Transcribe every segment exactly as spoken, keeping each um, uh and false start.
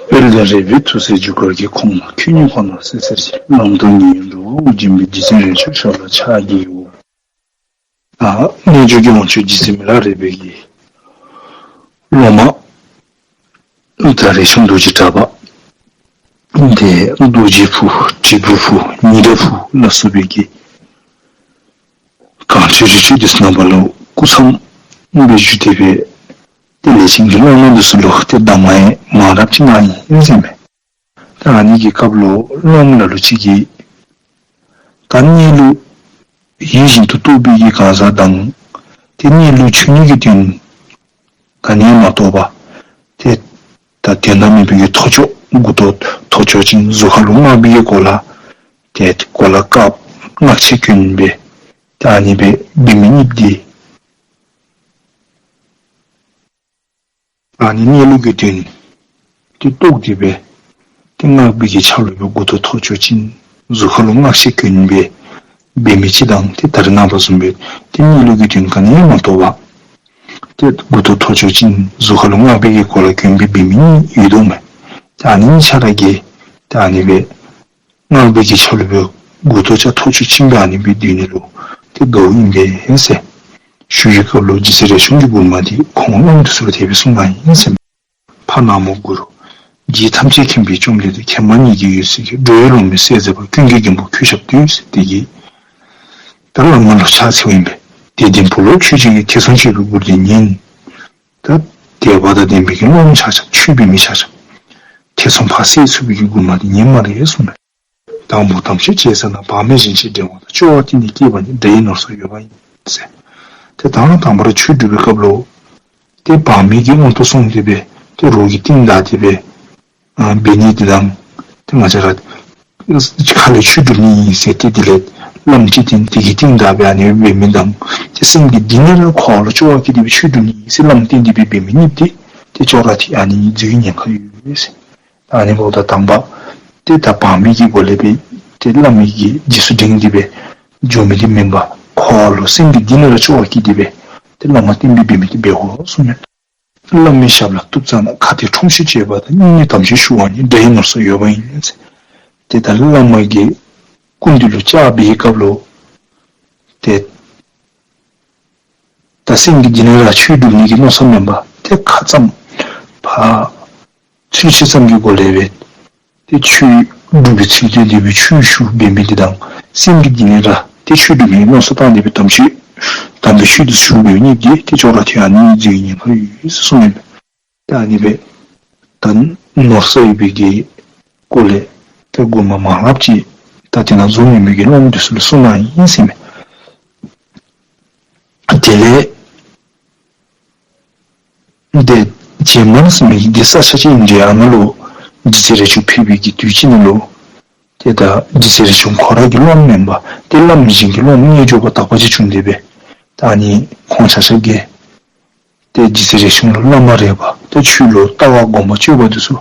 དཔལ་ལྡན་རས་པའི་ཐུགས་སྲས་རྒྱུ་སྐར་གྱི། ཁོང་ན་ཁྱོད་ཉིད་ཁོ་ན་སྲིད་ཟེར་ཞིང་། ལམ་དུ་ཉེ་ཡོད་འགྲོ་བ་དབུགས་འབྱིན་པའི། རྗེ་བཙུན་རས་ཆུང་ཞབས་ལ་ཕྱག་བགྱིའོ། ད་རྣལ་འབྱོར་གྱི་དབང་ཕྱུག་རྗེ་བཙུན་མི་ལ་རས་པའི་གི་སློབ་མ་ད་རས་ཆུང་རྡོ་རྗེ་གྲགས་པ། ཏེ་རྡོ་རྗེ་ཕུ་དྲིལ་བུ་ཕུ་ཉི་ཟླ་ཕུ་ལ་སོགས་པའི་གི་གངས་ཆེན་རི་ཁྲོད་དེ་ཚུ་ནང་པ་ལུ་སྐུ་མཚམས་སྦེ་བཞུགས་ཏེ་སྦེ་ཏེ་ལས་ཅན་གྱི་སློབ་མ་འདི་ཚུ་ལུ་ཏེ་གདམས་ངག་མང་རབས་ཅིག་གནང་ཡི་ཟེར་མས། ད་ཨ་ནི་གི་སྐབས་ལུ་སློབ་མ་ལ་ལུ་ཅིག་གིས་ད་གནས་ལུགས་ཡིད་བཞིན་དུ་རྟོགས་པའི་གི་གང་ཟག་དང་ཏེ་གནས་ལུགས་ཆོས་ཉིད་ཀྱི་དོན་ག་ནི་ཡང་མ་རྟོགས་པར་ཏེ་ད་དོན་དག་མེད་པའི་གི་ཐོར་ཅོག་མགུ་ཏོ་ཐོར་ཅོག་ཅིག་གཟུགས་ཁ་ལུ་མངགས་པའི་གི་སྐོར་ལས་ཏེ་གོ་ལ་དཀརཔོ་སྔགས་ཆས་གྱོན་སྦེ་ད་ཨ་ནི་སྦེ་འབད་མི་གཉིསཔོ་འདི་ཨ་ནི་གནས་ལུགས་ཀྱི་དོན་དེ་རྟོགས་ཏེ་སྦེ་ཏེ་སྔགས་པའི་གི་ཆ་ལུགས་སྦེ་མགུ་ཏོ་ཐོར་ཅོག་ཅིག་གཟུགས་ཁ་ལུ་སྔགས་ཆས་གྱོན་སྦེ་འབད་མི་ཅིག་དང་ཏེ་ད་རེས་ནངས་པ་བཟུམ་སྦེ་ཏེ་གནས་ལུགས་ཀྱི་དོན་ག་ནི་ཡང་མ་རྟོགས་པར་ཏེ་མགུ་ཏོ་ཐོར་ཅོག་ཅིག་གཟུགས་ཁ་ལུ་སྔགས་པའི་གི་གོ་ལ་གྱོན་སྦེ་འབད་མི་གཉིས་ཡོད་དོ་མས། ཏེ་ཨ་ནི་གཉིས་ཆ་ར་གིས་ཏེ་ཨ་ནི་སྦེ་སྔགས་པའི་གི་ཆ་ལུགས་སྦེ་མགུ་ཏོ་ཆ་ཐོར་ཅོག་ཅིག་སྦེ་ཨ་ནི་སྦེ་སྡོད་ནི་ལུ་ཏེ་དགའཝ་ཨིན་པས་ཟེར་ཞུ་བའི་སྐབས་ལུ་རྗེ་བཙུན་རས་ཆུང་གིས་མགུར་མ་འདི་ཁོང་སློབ་མ་འདི་ཚུ་ལུ་དེ་སྦེ་གསུངས་གནང་ཡི་ཟེར་མས། ཕ་ན་མོ་གུ་རུ། རྒྱལ་ཐམས་ཅད་མཁྱེན་པའི་བཅོམ་ལྡན་འདས། མཁྱེན་མ་ཉིད་ཀྱི་འོད་ཟེར་གྱིས། འགྲོ་བའི་སློབ་མའི་སྲས་མཛད་པ། ཀུན་གྱི་མགོན་པོ་ཁྱོད་ཞབས་བཏུད་ཟེར། དེ་གིས་ད་བླ་མ་ལུ་ཕྱག་འཚལཝ་ཨིན་པས། དད་ལྡན་བུ་སློབ་ཁྱོད་ཀྱིས་ཐེ་ཚོམ་བཅད་པའི་མགུར་འདི་ཉན། ད་དད་པ་དང་ལྡན་པའི་གི་སློབ་མ་ཆ་ཁྱབ་ཆོས་འབད་མི་ཆ་ཁྱབ་ཐེ་ཚོམ་ཕར་བསལ་ཚུགས་པའི་གི་མགུར་མ་འདི་ཉན་སྨ་རེ་གསུངས་མས། དང་པོ་དམ་ཆོས་ཅེས་ཟེར་ན། བག་མེད་གཞན་གཅེས་འབྲེལ་བ་དང་། སྐྱོ་བ་གཏིང་ནས་སྐྱེས་པ་ནི། དགྲ་ཡི་ནོར་ས་ཡོད་པ་ཡིན་ཟེར། ཏེ་དང་དང་པ་ར་ཆོས་སྒྲུབ་པའི་སྐབས་ལུ་ཏེ་བག་མེད་ཀྱི་དབང་དུ་སོང་སྟེ་སྦེ་ཏེ་རོགས་ཀྱི་རྟིང་བདའ་སྟེ་སྦེ་ཨ་འབད་ནི་འདི་དང་ཏེ་ང་བཅས་ར་ཁ་ལས་ཆོས་སྒྲུབ་ནི་ཨིན་ཟེར་ཏེ་དེ་ལས་བླམ་ཅིག་བསྟེན་ཏེ་གི་རྟིང་བདའ་སྦེ་ཨ་ནི་འབད་མི་དང་ཏེ་སེམས་ཀྱི་གཏིང་ནས་ར་འཁོར་བ་ལུ་སྐྱོ་བ་སྐྱེས་ཏེ་སྦེ་ཆོས་སྒྲུབ་ནི་ཨིན་ཟེར་བླམ་བསྟེན་ཏེ་སྦེ་འབད་མི་གཉིས་འདི་ཏེ་ཅོག་ར་འཐད། ཨ་ནི་གཉིས་འཛོལ་བའི་ཉེན་ཁ་ཡོད་ཟེར། ཨ་ནི་འབདཝ་ད་དང་པ་ཏེ་ད་བག་མེད་ཀྱི་སྒོ་ལས་སྦེ་ཏེ་བླ་མའི་གི་རྗེས་སུ་འབྲང་སྟེ་སྦེ་འགྱོ་མི་འདི་མེན་པར་འཁོར་བ་ལུ་སེམས་ཀྱི་གཏིང་ནས་ར་སྐྱོ་བ་སྐྱེས་ཏེ་སྦེ་ཏེ་བླ་མ་བསྟེན་སྦེ་འབད་མི་འདི་འབད་དགོ་གསུངས་མས། བླ་མའི་ཞབས་ལ་གཏུགས་ཙ་ན། ཁ་ཏོན་ཁྲོམ་ཤུལ་སྤྱོད་པ་དང་། སྙིང་ནས་དམ་ཆོས་ཞུ་བ་ནི། དགྲ་ཡི་ནོར་ས་ཡོད་པ་ཡིན་ཟེར། ཏེ་ད་བླ་མ་གི་སྐུ་མདུན་ལུ་བཅར་བའི་སྐབས་ལུ་ཏེ་ད་སེམས་ཀྱི་གཏིང་ནས་ར་ཆོས་སྒྲུབ་ནི་གི་མནོ་བསམ་མེན་པར་ཏེ་ཁ་ཙམ་ཕར་ཚུལ་ཤེས་ཙམ་གྱི་སྒོ་ལས་སྦེ་ཏེ་ཆོས་སྒྲུབ་པའི་ཚུལ་སྟོན་ཏེ་སྦེ་ཆོས་ཞུ་འབད་མི་འདི་དང་སེམས་ཀྱི་གཏིང་ནས་ར་ཏེ་ཆོས་སྒྲུབ་པའི་མནོ་བསམ་བཏང་སྟེ་སྦེ་དམ་ཆོས་དམ་པའི་ཆོས་འདི་ཞུ་འབད་མི་འདི་ཏེ་ཅོག་ར་འཐད། ཨ་ནི་འཛོལ་བའི་ཉེན་ཁ་ཡོད་ཟེར་གསུངས་མས། ད་ཨ་ནི་སྦེ་ད་ནོར་ས་ཡོད་པའི་གི་སྐོར་ལས་ཏེ་མགུར་མ་མང་རབས་ཅིག་ད་དེ་ནང་འཛོལ་མེད་མི་གི་སློབ་མ་འདི་ཚུ་ལུ་གསུངས་གནང་ཡི་ཟེར་མས། དེ་ལས་ཏེ་བྱེ་མ་ཟེར་མི་འདི་ས་ཆ་ཅིག་ཨིན་ཏེ་ཨ་ནཱ་ལུ་རྗེ་བཙུན་རས་ཆུང་ཕེབས་པའི་གི་དུས་ཅིག་ནང་ལུ་ཏེ་ད་རྗེ་བཙུན་རས་ཆུང་ཁོ་ར་གི་སློབ་མ་མེན་པར་ཏེ་བླམ་གཞན་གྱི་སློབ་མ་རྣལ་འབྱོར་པ་དག་པ་ཅིག་བྱུང་སྟེ་སྦེ་ད་ཨ་ནི་ཁོང་ཆ་ཁྱབ་ཀྱིས་ཏེ་རྗེ་བཙུན་རས་ཆུང་ལུ་བླ་མ་རས་པ་ཏེ་ཁྱོད་ལུ་ལྟ་བ་སྒོམ་པ་སྤྱོད་པ་འདི་ཚུ་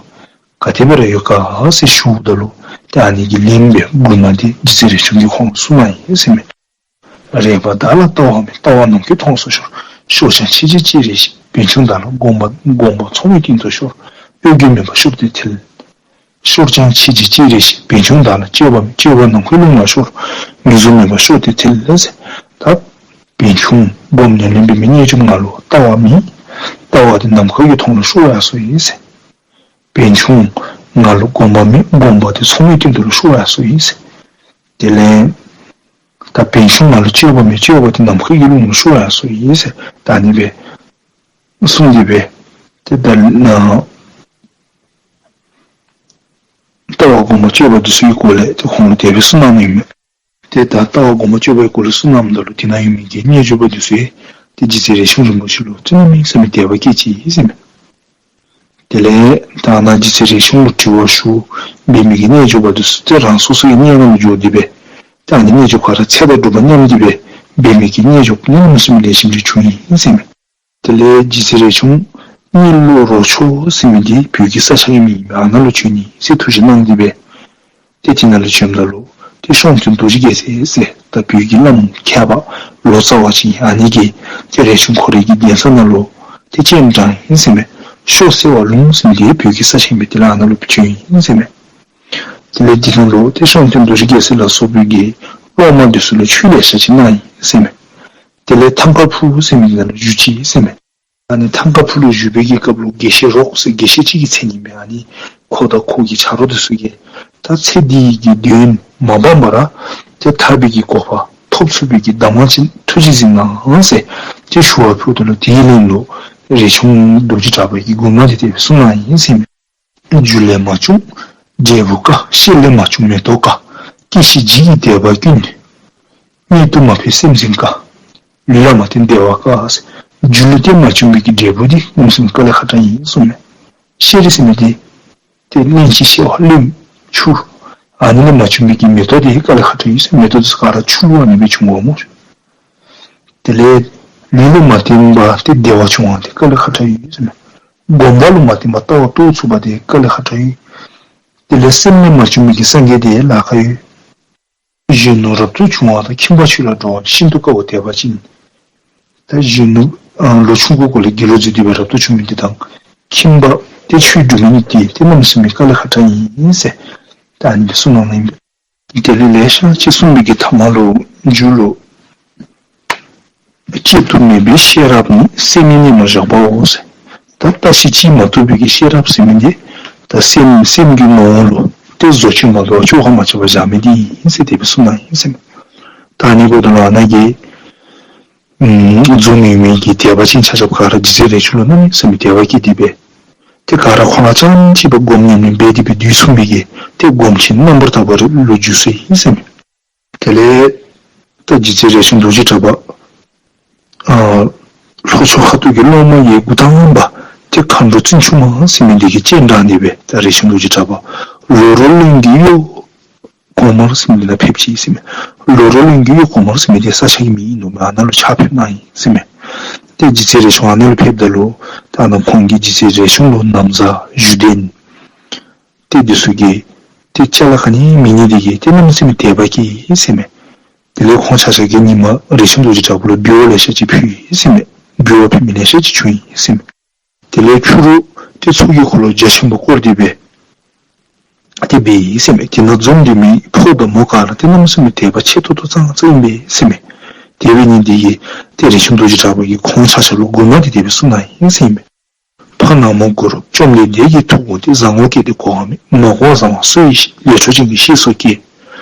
ག་དེ་སྦེ་ར་ཡོད་ག་ཟེར་ཞུཝ་ད་ལུ་ཏེ་ཨ་ནི་གི་ལན་སྦེ་མགུར་མ་འདི་རྗེ་བཙུན་རས་ཆུང་གིས་ཁོང་ལུ་གསུངས་གནང་ཡི་ཟེར་མས། རས་པ་བདག་ལ་ལྟ་བ་མེད། ལྟ་བ་ནམ་མཁའི་མཐོངས་སུ་ཤོར། ཤོར་ཀྱང་ཕྱིས་ཕྱིས་ཅི་རེ་ཞིག། བན་ཆུང་བདག་ལ་སྒོམ་པ་སྒོམ་པ་མཚོ་མོའི་སྟེང་དུ་ཤོར། གཡོ་སྒྱུ་མེད་པར་ཤོར་ཏེ་ཐལ། ཤོར་ཀྱང་ཕྱིས་ཕྱིས་ཅི་རེ་ཞིག། བན་ཆུང་བདག་ལ་སྤྱོད་པ་མེད། སྤྱོད་པ་ནམ་མཁའི་རླུང་ལ་ཤོར། མིག་ཟུར་མེད་པར་ཤོར་ཏེ་ཐལ་ཟེར། ད་བན་ཆུང་སྒོམ་ཉམས་ལེན་འབད་མི་རྣལ་འབྱོར་ང་ལུ་ལྟ་བ་མེད། ལྟ་བ་འདི་ནམ་མཁའ་གི་མཐོངས་ལུ་ཤོར་ཡར་སོང་ཡི་ཟེར། བན་ཆུང་ང་ལུ་སྒོམ་པ་མེད། སྒོམ་པ་འདི་མཚོ་མོའི་སྟེང་དུ་ལུ་ཤོར་ཡར་སོང་ཡི་ཟེར། དེ་ལས་ད་བན་ཆུང་ང་ལུ་སྤྱོད་པ་མེད། སྤྱོད་པ་འདི་ནམ་མཁའ་གི་རླུང་ལུ་ཤོར་ཡར་སོང་ཡི་ཟེར། ད་ཨ་ནི་སྦེ་གསུངས་ཏེ་སྦེ་ཏེ་ད་ལྟ་བ་སྒོམ་པ་སྤྱོད་པ་འདི་ཚུ་གི་སྐོར་ལས་ཏེ་ཁོང་ལུ་དེ་སྦེ་གསུངས་གནང་ནུག་ཨིན་མས། ཏེ་ད་ལྟ་བ་སྒོམ་པ་སྤྱོད་པའི་སྐོར་ལས་གསུངས་གནངམ་ད་ལུ་དེ་ནང་ཡོད་མི་གི་རྣལ་འབྱོར་པ་འདི་ཚུ་ཡང་ཏེ་རྗེ་བཙུན་རས་ཆུང་རིན་པོ་ཆེ་ལུ་ཏེ་གནམ་མེད་ས་མེད་དད་པ་སྐྱེས་ཅི་ཨིན་ཟེར་མས། དེ་ལས་ད་ནཱ་རྗེ་བཙུན་རས་ཆུང་ལུ་དྲི་བ་ཞུ་འབད་མི་གི་རྣལ་འབྱོར་པ་འདི་ཚུ་ཏེ་རང་སོ་སོ་གི་གནས་ནང་ལུ་འགྱོ་སྟེ་སྦེ་ད་ཨ་ནི་རྣལ་འབྱོར་ག་ར་ཚེ་དང་སྒྲུབ་པ་མཉམ་སྟེ་སྦེ་འབད་མི་གི་རྣལ་འབྱོར་གནམ་མེད་ས་མེད་ལེགས་ཤོམ་ཅིག་བྱུང་ཡི་ཨིན་ཟེར་མས། དེ་ལས་རྗེ་བཙུན་རས་ཆུང་གཉལ་ལོ་རོ་ཆོ་ཟེར་མི་འདི་བོད་ཀྱི་ས་ཆ་ཨིན་མི་ཨ་ནཱ་ལུ་བྱོན་ནི་ཟེར་ཐུགས་བཞེད་གནང་སྟེ་སྦེ་ཏེ་དེ་ནང་ལུ་བྱོནམ་ད་ལུ་ཏེ་ཤོང་སྟོན་རྡོ་རྗེ་རྒྱལ་མཚན་ཟེར་ད་བོད་ཀྱི་བླམ་མཁས་པ་ལོ་ཙཱ་བ་ཅིག་ཨ་ནི་གིས་ཏེ་རས་ཆུང་ཁོ་རའི་གི་གདན་ས་ནང་ལུ་ཏེ་སྤྱན་དྲངས་ཡི་ཟེར་མས། ཤོ་སེ་བ་ལུང་ཟེར་མི་འདི་བོད་ཀྱི་ས་ཆ་ཨིན་པས། དེ་ལས་ཨ་ནཱ་ལུ་བྱོན་ཡི་ཟེར་མས། དེ་ལས་འདི་ནང་ལུ་ཏེ་ཤོང་སྟོན་རྡོ་རྗེ་རྒྱལ་མཚན་ལ་སོགས་པའི་གི་སློབ་མ་འདི་ཚུ་ལུ་ཆོས་ལེ་ཤ་ཅིག་གནང་ཡི་ཟེར་མས། དེ་ལས་ཐང་ཀ་ཕུ་ཟེར་མི་འདི་ནང་ལུ་བཞུགས་ཅི་ཟེར་མས། ཨ་ནི་ཐང་ཀ་ཕུ་ལུ་བཞུགས་པའི་གི་སྐབས་ལུ་དགེ་བཤེས་རོགས་ཟེར་དགེ་བཤེས་ཅིག་གི་མཚན་ཨིན་པས། ཨ་ནི་ཁོ་དང་ཁོ་གི་ཆ་རོགས་འདི་ཚུ་གིས་ད་ཚེ་འདི་གི་དོན་མ་སྤངས་པར་ཏེ་ཐར་པའི་གི་གོ་འཕང་ཐོབ་ཚུགས་པའི་གི་གདམས་ངག་ཅིག་ཐུགས་རྗེས་གཟིགས་གནང་ཟེར་ཏེ་ཞུ་བ་ཕུལཝ་ད་ལུ་དེའི་ལན་ལུ་རས་ཆུང་རྡོ་རྗེ་གྲགས་པ་གིས་མགུར་མ་འདི་དེ་སྦེ་གསུངས་གནང་ཡི་ཟེར་མས། རྒྱུ་ལས་མ་བྱུང་འབྲས་བུ་དཀའ། བཤེས་ལས་མ་བྱུང་མེ་ཏོག་དཀའ། སྐྱེ་ཤི་འཇིག་གི་དད་པ་ཀུན། གཉེན་དུ་མ་ཕན་སེམས་ཅན་དཀའ། ལུས་ལ་མ་བརྟེན་བདེ་བ་དཀའ་ཟེར། རྒྱུ་ལུ་བརྟེན་མ་བྱུང་བའི་གི་འབྲས་བུ་འདི་ངོ་མ་སེམས་དཀའ་ལས་ཁག་དྲགས་ཨིན་གསུངས་མས། ཤེས་རིག་ཟེར་མི་འདི་ཏེ་གླེན་ཞིང་གཤེར་བ་གླེན་ཆུ། ཨ་ནི་ལས་མ་བྱུང་བའི་གི་མེ་ཏོག་འདི་དཀའ་ལས་ཁག་དྲགས་ཨིན་ཟེར། མེ་ཏོག་འདི་ག་ར་ཆུ་ལུ་ཨ་ནི་སྦེ་བྱུང་བ་སྨོ། དེ་ལས་ལུས་ལུ་མ་བརྟེན་པར་ཏེ་བདེ་བ་བྱུང་བ་འདི་དཀའ་ལས་ཁག་དྲགས་ཨིན་ཟེར་མས། སྒོམ་པ་ལུ་མ་བརྟེན་པར་ལྟ་བ་རྟོགས་ཚུགས་པ་འདི་དཀའ་ལས་ཁག་དྲགས་ཨིན། དེ་ལས་སེམས་ལས་མ་བྱུང་བའི་གི་སངས་རྒྱས་འདི་ལཱ་ཁག་ཡོད། གཞོན་ནུ་རབ་ཏུ་བྱུང་བ་དང་། ཁྱིམ་པ་ཆོས་ལ་འགྲོ་བ་ནི། ཤིན་ཏུ་དཀའ་བ་དད་པ་ཅན། ད་གཞོན་ནུ་ཨ་ལོ་ཆུང་ཀུ་གུ་ལས་དགེ་སློང་མཛད་དེ་སྦེ་རབ་ཏུ་བྱུང་མི་འདི་དང་ཁྱིམ་པ་ཏེ་ཆོས་སྒྲུབ་མི་འདི་ཏེ་གནམ་མེད་ས་མེད་དཀའ་ལས་ཁག་དྲགས་ཨིན་ཟེར་ད་ཨ་ནི་སྦེ་གསུངས་གནང་ནི་ཨིན་པས། དེ་ལས་ལེ་ཤ་ཅིག་གསུངས་པའི་གི་ཐ་མ་ལུ་མཇུག་ལུ། བཅད་དུ་མེད་པའི་ཤེས་རབ་ནི། སེམས་ཉིད་གནས་ལ་བཞག་པའོ་ཟེར། ད་བརྟག་ཞིབ་བྱེད་མ་ཐུབ་པའི་གི་ཤེས་རབ་ཟེར་མི་འདི་ད་སེམས་སེམས་ཀྱི་ངོ་བོ་ལུ་ཏེ་བཟོ་བཅོས་མ་དོ་བཅོ་ཁ་མ་རྐྱབ་པར་བཞག་མི་འདི་ཨིན་ཟེར་དེ་སྦེ་གསུངས་གནང་ཡི་ཟེར་མས། ད་ཨ་ནི་འབདཝ་ད་ལུ་ཨ་ནཱ་གི་ཨམ་འཛོམས་ཡོད་མི་གི་དད་པ་ཅན་ཆ་ཁྱབ་ག་ར་རྗེ་བཙུན་རས་ཆུང་ལུ་གནམ་མེད་ས་མེད་དད་པ་སྐྱེས་ཏེ་སྦེ་ཏེ་ག་ར་ཁོ་ར་རྐྱངམ་གཅིག་སྦེ་སྒོམ་ཉམས་ལེན་འབད་དེ་སྦེ་དུས་མཚུངས་པའི་གི་ཏེ་སྒོམ་ཆེན་རྣམ་པར་དག་པ་རེ་ལུ་འགྱུར་སོ་ཡི་ཟེར་མས། དེ་ལས་ད་རྗེ་བཙུན་རས་ཆུང་རྡོ་རྗེ་གྲགས་པ་ཨ་ལྷོ་ཕྱོགས་ཁ་ཐུག་གི་སློབ་མ་གི་འགོ་དང་པ་ཏེ་མཁའ་འགྲོ་བཙུན་ཆུང་མ་ཟེར་མི་འདི་གིས་སྤྱན་དྲངས་ཏེ་སྦེ་ད་རས་ཆུང་རྡོ་རྗེ་གྲགས་པ་ལོ་རོ་གླིང་གི་གཡུ་གོང་མར་ཟེར་མི་འདི་ནང་ཕེབས་ཅི་ཟེར་མས། ལོ་རོ་གླིང་གི་གཡུ་གོང་མར་ཟེར་མི་འདི་ས་ཆ་གི་མིང་ཨིན་ནོ་མས། ཨ་ནཱ་ལུ་ཕྱག་ཕེབས་གནང་ཡི་ཟེར་མས། ཏེ་རྗེ་བཙུན་རས་ཆུང་ཨ་ནཱ་ལུ་ཕེབས་ད་ལུ་ད་ཨ་ནཱ་ཁོང་གིས་རྗེ་བཙུན་རས་ཆུང་ལུ་ན་བཟའ་བཞུགས་གདན་ཏེ་འདི་ཚུ་གི་ཏེ་ཅ་ལ་ག་ནི་མེད་ནི་འདི་གིས་ཏེ་གནམ་མེད་ས་མེད་དད་པ་སྐྱེས་ཡི་ཟེར་མས། དེ་ལས་ཁོང་ཆ་ཁྱབ་ཀྱིས་ཉིན་མ་རས་ཆུང་རྡོ་རྗེ་གྲགས་པ་ལུ་འབུལ་བ་ལེ་ཤ་ཅིག་ཕུལ་ཡི་ཟེར་མས། འབུལ་བ་ཕུལ་མི་ལེ་ཤ་ཅིག་བྱུང་ཡི་ཟེར་མས། དེ་ལས་ཕྱི་རུ་ཏེ་ཚོགས་ཀྱི་འཁོར་ལོ་རྒྱ་ཆེན་པོ་བསྐོར་ཏེ་སྦེ་ཏེ་འབད་ཡི་ཟེར་མས། དེ་ནང་འཛོམས་ཏེ་མི་ཕོ་དང་མོ་ག་ར་ཏེ་གནམ་མེད་ས་མེད་དད་པ་ཆེ་ཏོག་ཏོ་ཙང་ཙང་ཨིན་པས་ཟེར་མས། དེ་འབད་ནི་འདི་གིས་ཏེ་རས་ཆུང་རྡོ་རྗེ་གྲགས་པ་གིས་ཁོང་ཆ་ཁྱབ་ལུ་མགུར་མ་འདི་དེ་སྦེ་གསུངས་གནང་ཡི་ཟེར་ཨིན་མས། ཕ་ནག་མོ་གུ་རུ་བཅོམ་ལྡན་འདས་ཀྱིས་ཐུགས་དགོངས་ཏེ། བཟང་ངོ་བསྐྱེད་དེ་གོ་འཕང་མེད། མ་གོ་བ་བཟང་བ་སུ་ཡིས་ཤེས། ལས་འཕྲོ་ཅན་གྱིས་ཤེས་སོ་སྐྱེས།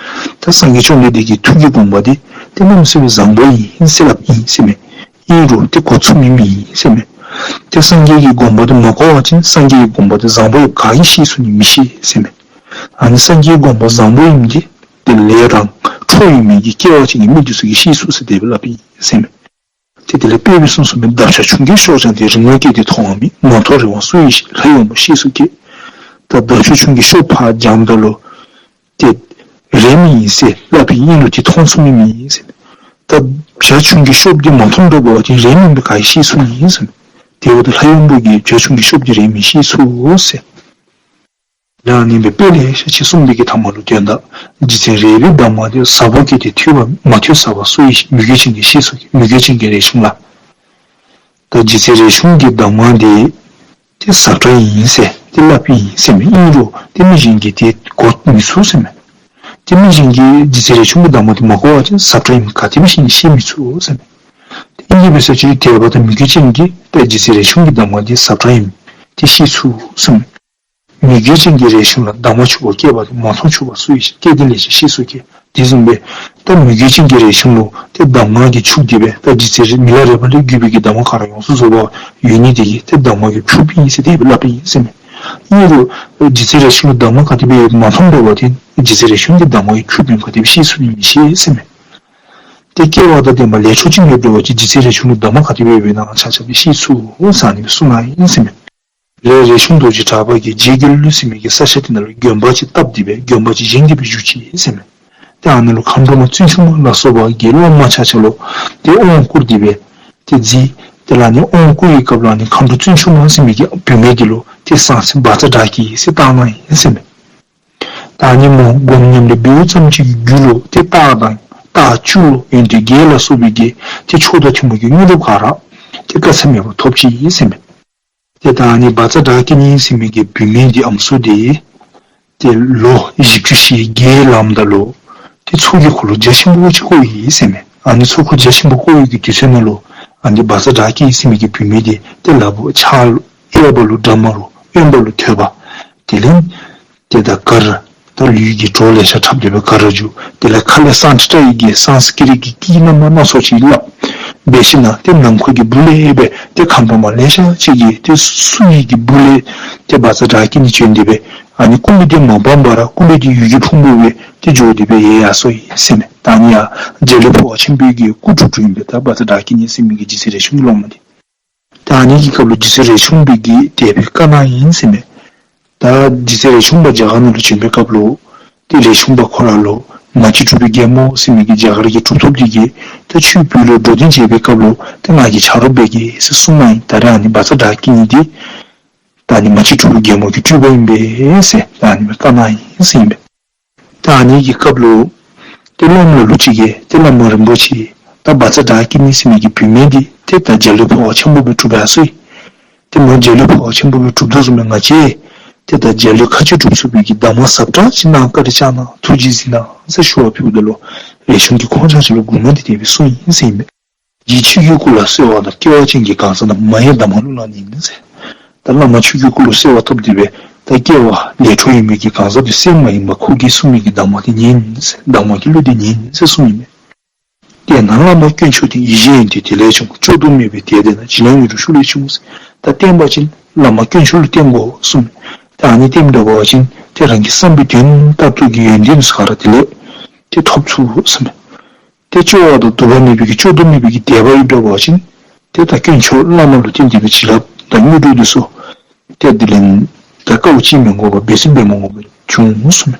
ད་སངས་རྒྱས་བཅོམ་ལྡན་འདས་ཀྱི་ཐུགས་ཀྱི་དགོངས་པ་འདི་ཏེ་གནམ་མེད་ས་མེད་བཟང་པོ་ཨིན་ཟེར་སླབ་ཨིན་ཟེར་མས། ཨིན་རུང་ཏེ་གོ་ཚུགས་མི་མེད་ཟེར་མས། ཏེ་སངས་རྒྱས་ཀྱི་དགོངས་པ་འདི་མ་གོ་བ་ཅིན་སངས་རྒྱས་ཀྱི་དགོངས་པ་འདི་བཟང་པོ་ཡོདཔ་ག་གིས་ཤེས་ཚུགས་ནི། མི་ཤེས་ཟེར་མས། ཨ་ནི་སངས་རྒྱས་ཀྱི་དགོངས་པ་བཟང་པོ་ཨིནམ་འདི་ཏེ་ལས་དང་འཕྲོ་ཡོད་མི་གི་སྐལ་བ་ཅན་གྱི་མི་འདི་ཚུ་གིས་ཤེས་ཚུགས་ཟེར་དེ་སྦེ་སླབ་ཨིན་ཟེར་མས། ཏེ་དེ་ལས་དཔེ་སྦེ་གསུངས་གསུངསམ་མས། འདབ་ཆགས་ཆུང་ཀུའི་གཤོག་སྦྱངས་ཏེ། རིང་མོ་བསྐྱེད་དེ་མཐོང་བ་མེད། མ་མཐོང་རིང་བ་སུ་ཡིས་ཤེས། ལྷ་ཡི་དབང་པོ་ཤེས་སོ་སྐྱེས། ད་འདབ་ཆགས་ཆུང་ཀུའི་གཤོག་ཕར་སྦྱངམ་ད་ལུ་ཏེ་རིངམོ་ཨིན་ཟེར་སླབ་ཨིན་རུང་ཏེ་མཐོང་ཚུགས་མི་མེད་ཟེར་མས། ད་བྱ་ཆུང་ཀུའི་གཤོགཔ་འདི་མ་མཐོངམ་འདྲཝ་འབད་བ་ཅིན་རིངམོ་ཨིནམ་ག་གིས་ཤེས་ཚུགས་ནི་ཟེར་མས། དེ་འབདཝ་ད་ལྷ་ཡི་དབང་པོ་གིས་བྱ་ཆུང་ཀུའི་གཤོགཔ་འདི་རིངམོ་ཨིན་ཤེས་ཚུགས་ཟེར། ད་ཨ་ནི་སྦེ་དཔེ་ལེ་ཤ་ཅིག་གསུངས་པའི་གི་མཐའ་མ་ལུ་དོན་དག་རྗེ་བཙུན་རས་པའི་གདམས་ངག་འདི་ཟབ་པོ་བཀོད་དེ་ཐོས་པ་མ་ཐོས་ཟབ་པ་སུ་ཡིས་ཤེས། མི་དགེ་ཅན་གྱིས་ཤེས་སོ་སྐྱེས། མི་དགེ་ཅན་གྱིས་རས་ཆུང་ལ། ད་རྗེ་བཙུན་རས་ཆུང་གི་གདམས་ངག་འདི་ཏེ་ཟབ་དྲགས་ཨིན་ཟེར་ཏེ་སླབ་ཨིན་ཟེར་མས། ཨིན་རུང་ཏེ་མི་གཞན་གྱིས་ཏེ་གོ་མི་ཚུགས་ཟེར་མས། ཏེ་མི་གཞན་གྱིས་རྗེ་བཙུན་རས་ཆུང་གི་གདམས་ངག་འདི་མ་གོ་བ་ཅིན་ཟབ་དྲགས་ཨིནམ་ག་དེ་སྦེ་ཤེས་ནི། ཤེས་མི་ཚུགས་ཟེར་མས། ཏེ་ཨིན་དེ་འབད་ས་ཅིག་དད་པ་དང་མི་དགེ་ཅན་གྱིས་ཏེ་རྗེ་བཙུན་རས་ཆུང་གི་གདམས་ངག་འདི་ཟབ་དྲགས་ཨིནམ་ཏེ་ཤེས་ཚུགས་ཟེར་མས། མི་དགེ་ཅན་གྱིས་རས་ཆུང་ལ། གདམས་ངག་ཕྱུག་པོ་བསྐྱེད་པ་དེ། མ་མཐོང་ཕྱུག་པོ་སུ་ཡིས་ཤེས། སྐལ་ལྡན་ལས་ཀྱང་ཤེས་སོ་སྐྱེས། དེ་བཟུམ་སྦེ་ད་མི་དགེ་ཅན་གྱིས་རས་ཆུང་ལུ་ཏེ་གདམས་ངག་གིས་ཕྱུག་སྟེ་སྦེ་ད་རྗེ་བཙུན་རས་མི་ལ་རས་པ་ལས་བརྒྱུད་པའི་གི་གདམས་ངག་ག་ར་ཡོངས་སུ་རྫོགས་པ་ཡོད་ནི་དེ་གིས་ཏེ་གདམས་ངག་གིས་ཕྱུགཔ་ཨིན་ཟེར་དེ་སྦེ་སླབ་ཨིན་ཟེར་མས། ཨིན་རུང་རྗེ་བཙུན་རས་ཆུང་ལུ་གདམས་ངག་ག་དེ་སྦེ་མ་མཐོངམ་འདྲཝ་འབད་བ་ཅིན་རྗེ་བཙུན་རས་ཆུང་གི་གདམས་ངག་གིས་ཕྱུགཔ་ཨིནམ་ག་དེ་སྦེ་ཤེས་ཚུགས་ནི། མི་ཤེས་ཟེར་མས། ཏེ་སྐལ་བ་དང་ལྡན་པ་ལས་འཕྲོ་ཅན་ཡོདཔ་འབད་བ་ཅིན་རྗེ་བཙུན་རས་ཆུང་ལུ་གདམས་ངག་ག་དེ་སྦེ་འབད་ན་ཆ་ཁྱབ་ཀྱིས་ཤེས་ཚུགས་ཟེར་ཨ་ནི་སྦེ་གསུངས་གནང་ཡི་ཟེར་མས། ལས་རས་ཆུང་རྡོ་རྗེ་གྲགས་པ་གིས་རྗེ་དགེ་ལུགས་ཟེར་མི་གི་ས་ཆ་དེ་ནང་ལུ་དགོན་པ་ཅིག་བཏབ་སྟེ་སྦེ་དགོན་པ་ཅིག་བཞེངས་ཏེ་སྦེ་བཞུགས་ཅི་ཟེར་མས། ཏེ་ཨ་ནཱ་ལུ་མཁའ་འགྲོ་མ་བཙུན་ཆུང་མ་ལ་སོགས་པ་གིས་སློབ་མ་ཆ་ཁྱབ་ལུ་ཏེ་དབང་བསྐུར་ཏེ་སྦེ་ཏེ་མཛད། དེ་ལས་ཨ་ནི་དབང་བསྐུར་བའི་སྐབས་ལུ་ཨ་ནི་མཁའ་འགྲོ་བཙུན་ཆུང་མ་ཟེར་མི་གི་བུད་མེད་འདི་ལུ་ཏེ་གསང་ཆེན་བཛྲ་ཌཱ་ཀི་ཟེར་བཏགས་གནང་ཡི་ཟེར་མས། ད་ཨ་ནི་མོ་སྒོམ་ཉམས་ལེན་འབདཝ་ཙམ་ཅིག་གི་རྒྱུ་ལུ་ཏེ་རྟགས་དང་རྟགས་བཅུ་ལུ་ཡོན་ཏན་བརྒྱད་ལ་སོགས་པའི་གི་ཏེ་མཆོག་དང་ཐུན་མོང་གི་དངོས་གྲུབ་ག་ར་ཏེ་དཀའ་ཚེགས་མེད་པར་ཐོབ་ཅི་ཟེར་མས། ཏེ་ད་ཨ་ནི་བཛྲ་ཌཱ་ཀི་ནི་ཟེར་མི་གི་བུད་མེད་འདི་ཨམ་སྲུ་འདི་ཏེ་ལོ་བཞི་བཅུ་ཞེ་བརྒྱད་ལངམ་ད་ལུ་ཏེ་ཚོགས་ཀྱི་འཁོར་ལོ་རྒྱ་ཆེན་པོ་ཅིག་བསྐོར་ཡི་ཟེར་མས། ཨ་ནི་ཚོགས་འཁོར་རྒྱ་ཆེན་པོ་བསྐོར་བའི་གི་དུས་ཚོད་ནང་ལུ་ཨ་ནི་བཛྲ་ཌཱ་ཀི་ཟེར་མི་གི་བུད་མེད་འདི་ཏེ་ལ་ཕུག་ཕྱག་གཡས་པ་ལུ་དྲ་མ་རུ་གཡོན་པ་ལུ་ཐོད་པ། དེ་ལས་ཏེ་ད་གར་ད་ལུས་ཀྱི་གྲོགས་ལེ་ཤ་འཁྲབ་སྟེ་སྦེ་གར་ར་འཇུག། དེ་ལས་ཁ་ལས་སཾ་སྐྲྀ་ཏ་ཡི་གེ་སཾ་སྐྲྀ་ཏ་གི་སྐད་རྣམ་པ་སྣ་ཚོགས་ཅིག་སླབ། འབད་ཞིནམ་ཏེ་ནམ་མཁའ་གི་སྦུག་ལས་སྦེ་ཏེ་མཁའ་འགྲོ་མ་ལེ་ཤ་ཅིག་གིས་ཏེ་བསུ་ཡི་གི་སྦུག་ལས་ཏེ་བཛྲ་ཌཱ་ཀི་ནི་བྱོན་ཏེ་སྦེ་ཨ་ནི་སྐུ་མི་འདི་མ་སྤངམ་པར་སྐུ་མི་འདི་འོད་ཀྱི་ཕུང་པོ་སྦེ་ཏེ་འགྱོ་སྟེ་སྦེ་ཡལ་ཡར་སོ་ཡི་ཟེར་མས། ད་ཨ་ནི་ཡང་འཇའ་ལུས་འཕོ་བ་ཆེན་པོའི་གི་སྐུ་འཁྲུངས་འཁྲུངསམ་ཨིན་པས། ད་བཛྲ་ཌཱ་ཀི་ནི་ཟེར་མི་གི་རྗེ་བཙུན་རས་ཆུང་གི་སློབ་མ་འདི། ད་ཨ་ནི་གི་སྐབས་ལུ་རྗེ་བཙུན་རས་ཆུང་པའི་གི་དད་པའི་དཀར་ནག་ཨིན་ཟེར་མས། ད་རྗེ་བཙུན་རས་ཆུང་པ་རྒྱ་གར་ནང་ལུ་བྱོན་པའི་སྐབས་ལུ་ཏེ་རས་ཆུང་པ་ཁོ་ར་ལུ་མ་གཅིག་གྲུབ་པའི་རྒྱལ་མོ་ཟེར་མི་གི་རྒྱ་གར་གྱི་གྲུབ་ཐོབ་འདི་གིས་ཏེ་ཁྱོད་བོད་ལུ་འགྲོ་དོན་བྱེད་པའི་སྐབས་ལུ་ཏེ་ང་གི་ཆ་རོགས་འབད་གེ་ཟེར་གསུངས་གནང་ཡི། ད་རེས་ཨ་ནི་བཛྲ་ཌཱ་ཀི་ནི་འདི་ད་ཨ་ནི་མ་གཅིག་གྲུབ་པའི་རྒྱལ་མོ་གི་སྤྲུལ་པ་ཨིན་པས་ཟེར། ད་ཨ་ནི་སྦེ་དཀར་ནག་ཨིན་ཟེར་ཨིན་པས། ད་ཨ་ནི་གི་སྐབས་ལུ་ཏེ་སློབ་མ་ལུ་ཅིག་གིས་ཏེ་བླ་མ་རིན་པོ་ཆེ་ད་བཛྲ་ཌཱ་ཀི་ནི་ཟེར་མི་གི་བུད་མེད་འདི་ཏེ་ད་འཇའ་ལུས་འཕོ་བ་ཆེན་པོ་སྦེ་གྲུབ་ཡར་སོ་ཡི། ཏེ་མོ་འཇའ་ལུས་འཕོ་བ་ཆེན་པོ་སྦེ་གྲུབ་དོ་བཟུམ་སྦེ་ང་བཅས་ཏེ་ད་འཇའ་ལུས་མཁའ་སྤྱོད་གྲུབ་ཚུགས་པའི་གི་གདམས་ངག་ཟབ་དྲགས་ཅིག་གནང་བཀའ་དྲིན་བསྐྱང་གནང་ཐུགས་རྗེས་གཟིགས་གནང་ཟེར་ཞུ་བ་ཕུལཝ་ད་ལུ་རས་ཆུང་གིས་ཁོང་ཆ་ཁྱབ་ལུ་མགུར་མ་འདི་དེ་སྦེ་གསུངས་ཡི་ཟེར་ཨིན་མས། རྗེ་ཁྱོད་ཀྱི་སྐུ་ལ་གསོལ་བ་དང་། སྐྱེ་བ་ཅན་གྱི་གང་ཟག་རྣམས། མ་ཡེངས་གདམས་ངག་བློ་ལ་ཉིད་ཟེར། ད་བླ་མ་ཁྱོད་ཀྱི་སྐུ་ལུ་གསོལ་བ་བཏབ་སྟེ་སྦེ་ད་སྐྱེ་བ་ལས་འཕྲོ་ཡོད་མི་གི་གང་ཟག་དེ་སེམས་མ་ཡེངས་པར་ཁོ་གིས་གསུངས་མི་གི་གདམས་ངག་དེ་ཉན་ཟེར། གདམས་ངག་གི་གླུ་དེ་ཉན་ཟེར་གསུངས་ཡི་མས། དེས་ན་བླ་མ་དཀོན་མཆོག་བསྟེན། ཡིད་བཞིན་ཡོན་ཏན་དེ་ལས་བྱུང་། སྐྱོ་གདུང་མེད་པའི་དད་ལྡན་ན། བྱིན་རླབས་མྱུར་འགྲུབ་ཤུགས་ལས་འབྱུང་ཟེར། ད་བསྟེན་པ་ཅིན་བླ་མ་དཀོན་མཆོག་ལུ་བསྟེན་དགོ་གསུངས་མས། ད་ཨ་ནི་བསྟེནམ་ད་འབད་བ་ཅིན་ཏེ་རང་གི་བསམ་པའི་དོན་མཐར་ཐུག་གི་ཡོན་ཏན་ཚུ་ག་ར་དེ་ལས་ཏེ་ཐོབ་ཚུགས་གསུངས་མས། ཏེ་སྐྱོ་བ་དང་སྡུག་པ་མེད་པའི་གི་སྐྱོ་གདུང་མེད་པའི་གི་དད་པ་ཡོདཔ་འབད་བ་ཅིན་ཏེ་ད་དཀོན་མཆོག་བླ་མ་ལུ་བརྟེན་ཏེ་སྦེ་བྱིན་རླབས་དང་མྱུར་འགྲུབ་དེ་ཚུ་ཏེ་དེ་ལས་ད་དཀའཝ་སྤྱད་མི་དགོ་པར་འབད་ཚུགས་འབད་མི་དགོ་པར་འབྱུང་གསུངས་མས།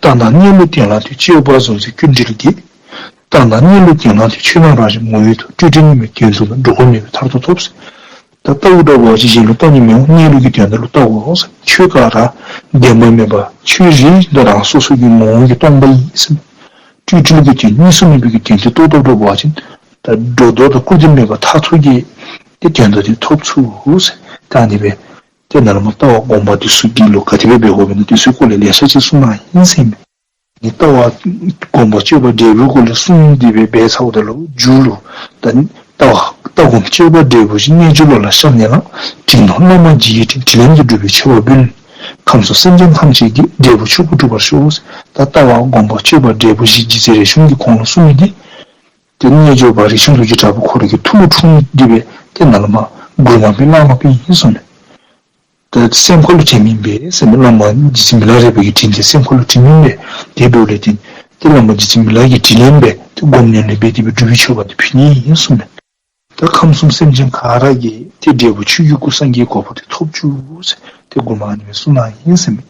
རྟག་ན་གནས་ལུགས་དོན་ལ་ལྟོས། སྤྱོད་པ་བཟང་ཚུལ་ཀུན་འདྲིལ་གྱིས། རྟག་ན་གནས་ལུགས་དོན་ལ་ལྟོས། ཆོས་རྣམས་རང་བཞིན་ངོ་བོས་ཐོབ། སྤྲོས་བྲལ་གཉུག་མའི་དོན་རྫོགས་ན། འགྲོ་ཀུན་མོས་པས་མཐར་ཐུག་ཐོབ་ཟེར། ད་ལྟཝ་ད་འབད་བ་ཅིན་གཞན་ལུ་ལྟ་ནི་མི་འོང་། གནས་ལུགས་ཀྱི་དོན་དག་ལུ་ལྟ་དགོ་ཟེར། ཆོས་ག་ར་བདེན་པ་མེད་པ་ཆོས་རེད། ད་རང་སོ་སོ་གི་ངོ་བོ་གི་སྟོང་པ་ཨིན་ཟེར། སྤྲོས་བྲལ་གྱི་དོན་གཉིས་སུ་མེད་པའི་གི་དོན་དེ་རྟོགས་རྟོགསཔ་འབད་བ་ཅིན་ད་སྒྲོ་འདོགས་དང་སྐུར་འདེབས་མེད་པར་མཐར་ཐུག་གི་ཏེ་དོན་དག་དེ་ཐོབ་ཚུགས་ཟེར། ད་ཨ་ནི་སྦེ་ཏེ་ནཱ་ལས་མར་ལྟ་བ་སྒོམ་པ་དེ་ཚུ་གི་ལུ་ག་དེ་སྦེ་འབད་དགོཔ་ཨིན་ན་དེ་ཚུ་སྐོར་ལས་ལེ་ཤ་ཅིག་གསུངས་གནང་ཡི་ཟེར་ཨིན་མས། ནི་ལྟ་བ་སྒོམ་པ་སྤྱོད་པ་འབྲས་བུའི་སྐོར་ལས་གསུངས་ཏེ་སྦེ་འབད་ཚརཝ་ད་ལུ་མཇུག་ལུ་ད་ལྟ་བ་ལྟ་སྒོམ་སྤྱོད་པ་འབྲས་བུ་བཞི། རྣལ་འབྱོར་བློ་ལ་ཤར་ནས་ལ། དྲིན་ལན་བླ་མ་རྗེ་ཡི་དྲིན། དྲིན་ལན་དུ་སྒྲུབ་པའི་མཆོད་པ་འབུལ། ཁམས་གསུམ་སེམས་ཅན་ཐམས་ཅད་ཀྱི་འབྲས་བུ་ཕྱུག་པོ་འགྲུབ་པར་ཤོག་ཟེར། ད་ལྟ་བ་སྒོམ་པ་སྤྱོད་པ་འབྲས་བུ་བཞི་རྗེ་བཙུན་རས་ཆུང་གིས་ཁོང་ལུ་གསུངས་མི་འདི་ཏེ་རྣལ་འབྱོར་པ་རས་ཆུང་རྡོ་རྗེ་གྲགས་པ་ཁོ་ར་གི་ཐུགས་ལུ་འཁྲུངས་ཏེ་སྦེ་ཏེ་ནཱ་ལས་མར་མགུར་མ་སྦེ་བླངས་བླངསཔ་ཨིན་གསུངས་མས། ད་སེམས་ཁ་ལུ་དྲན་མི་འབད་ཟེར་མས། བླ་མ་རྗེ་བཙུན་མི་ལ་རས་པ་གི་དྲིན་དེ་སེམས་ཁ་ལུ་དྲན་མི་འབད། དེ་འབདཝ་ལས་ཏེ་ཏེ་བླ་མ་རྗེ་བཙུན་མི་ལ་གི་དྲིན་ལན་སྦེ་ཏེ་སྒོམ་ཉམས་ལེན་འབད་དེ་སྦེ་སྒྲུབ་པའི་མཆོད་པ་དེ་ཕུལ་ནི་ཨིན་གསུངས་མས། ད་ཁམས་གསུམ་སེམས་ཅན་ག་ར་གིས་ཏེ་འབྲས་བུ་ཆོས་ཀྱི་སྐུ་སངས་རྒྱས་གོ་འཕང་དེ་ཐོབ་བཅུག་ཟེར་ཏེ་མགུར་མ་ཨ་ནི་སྦེ་གསུངས་གནང་ཡི་ཟེར་མས།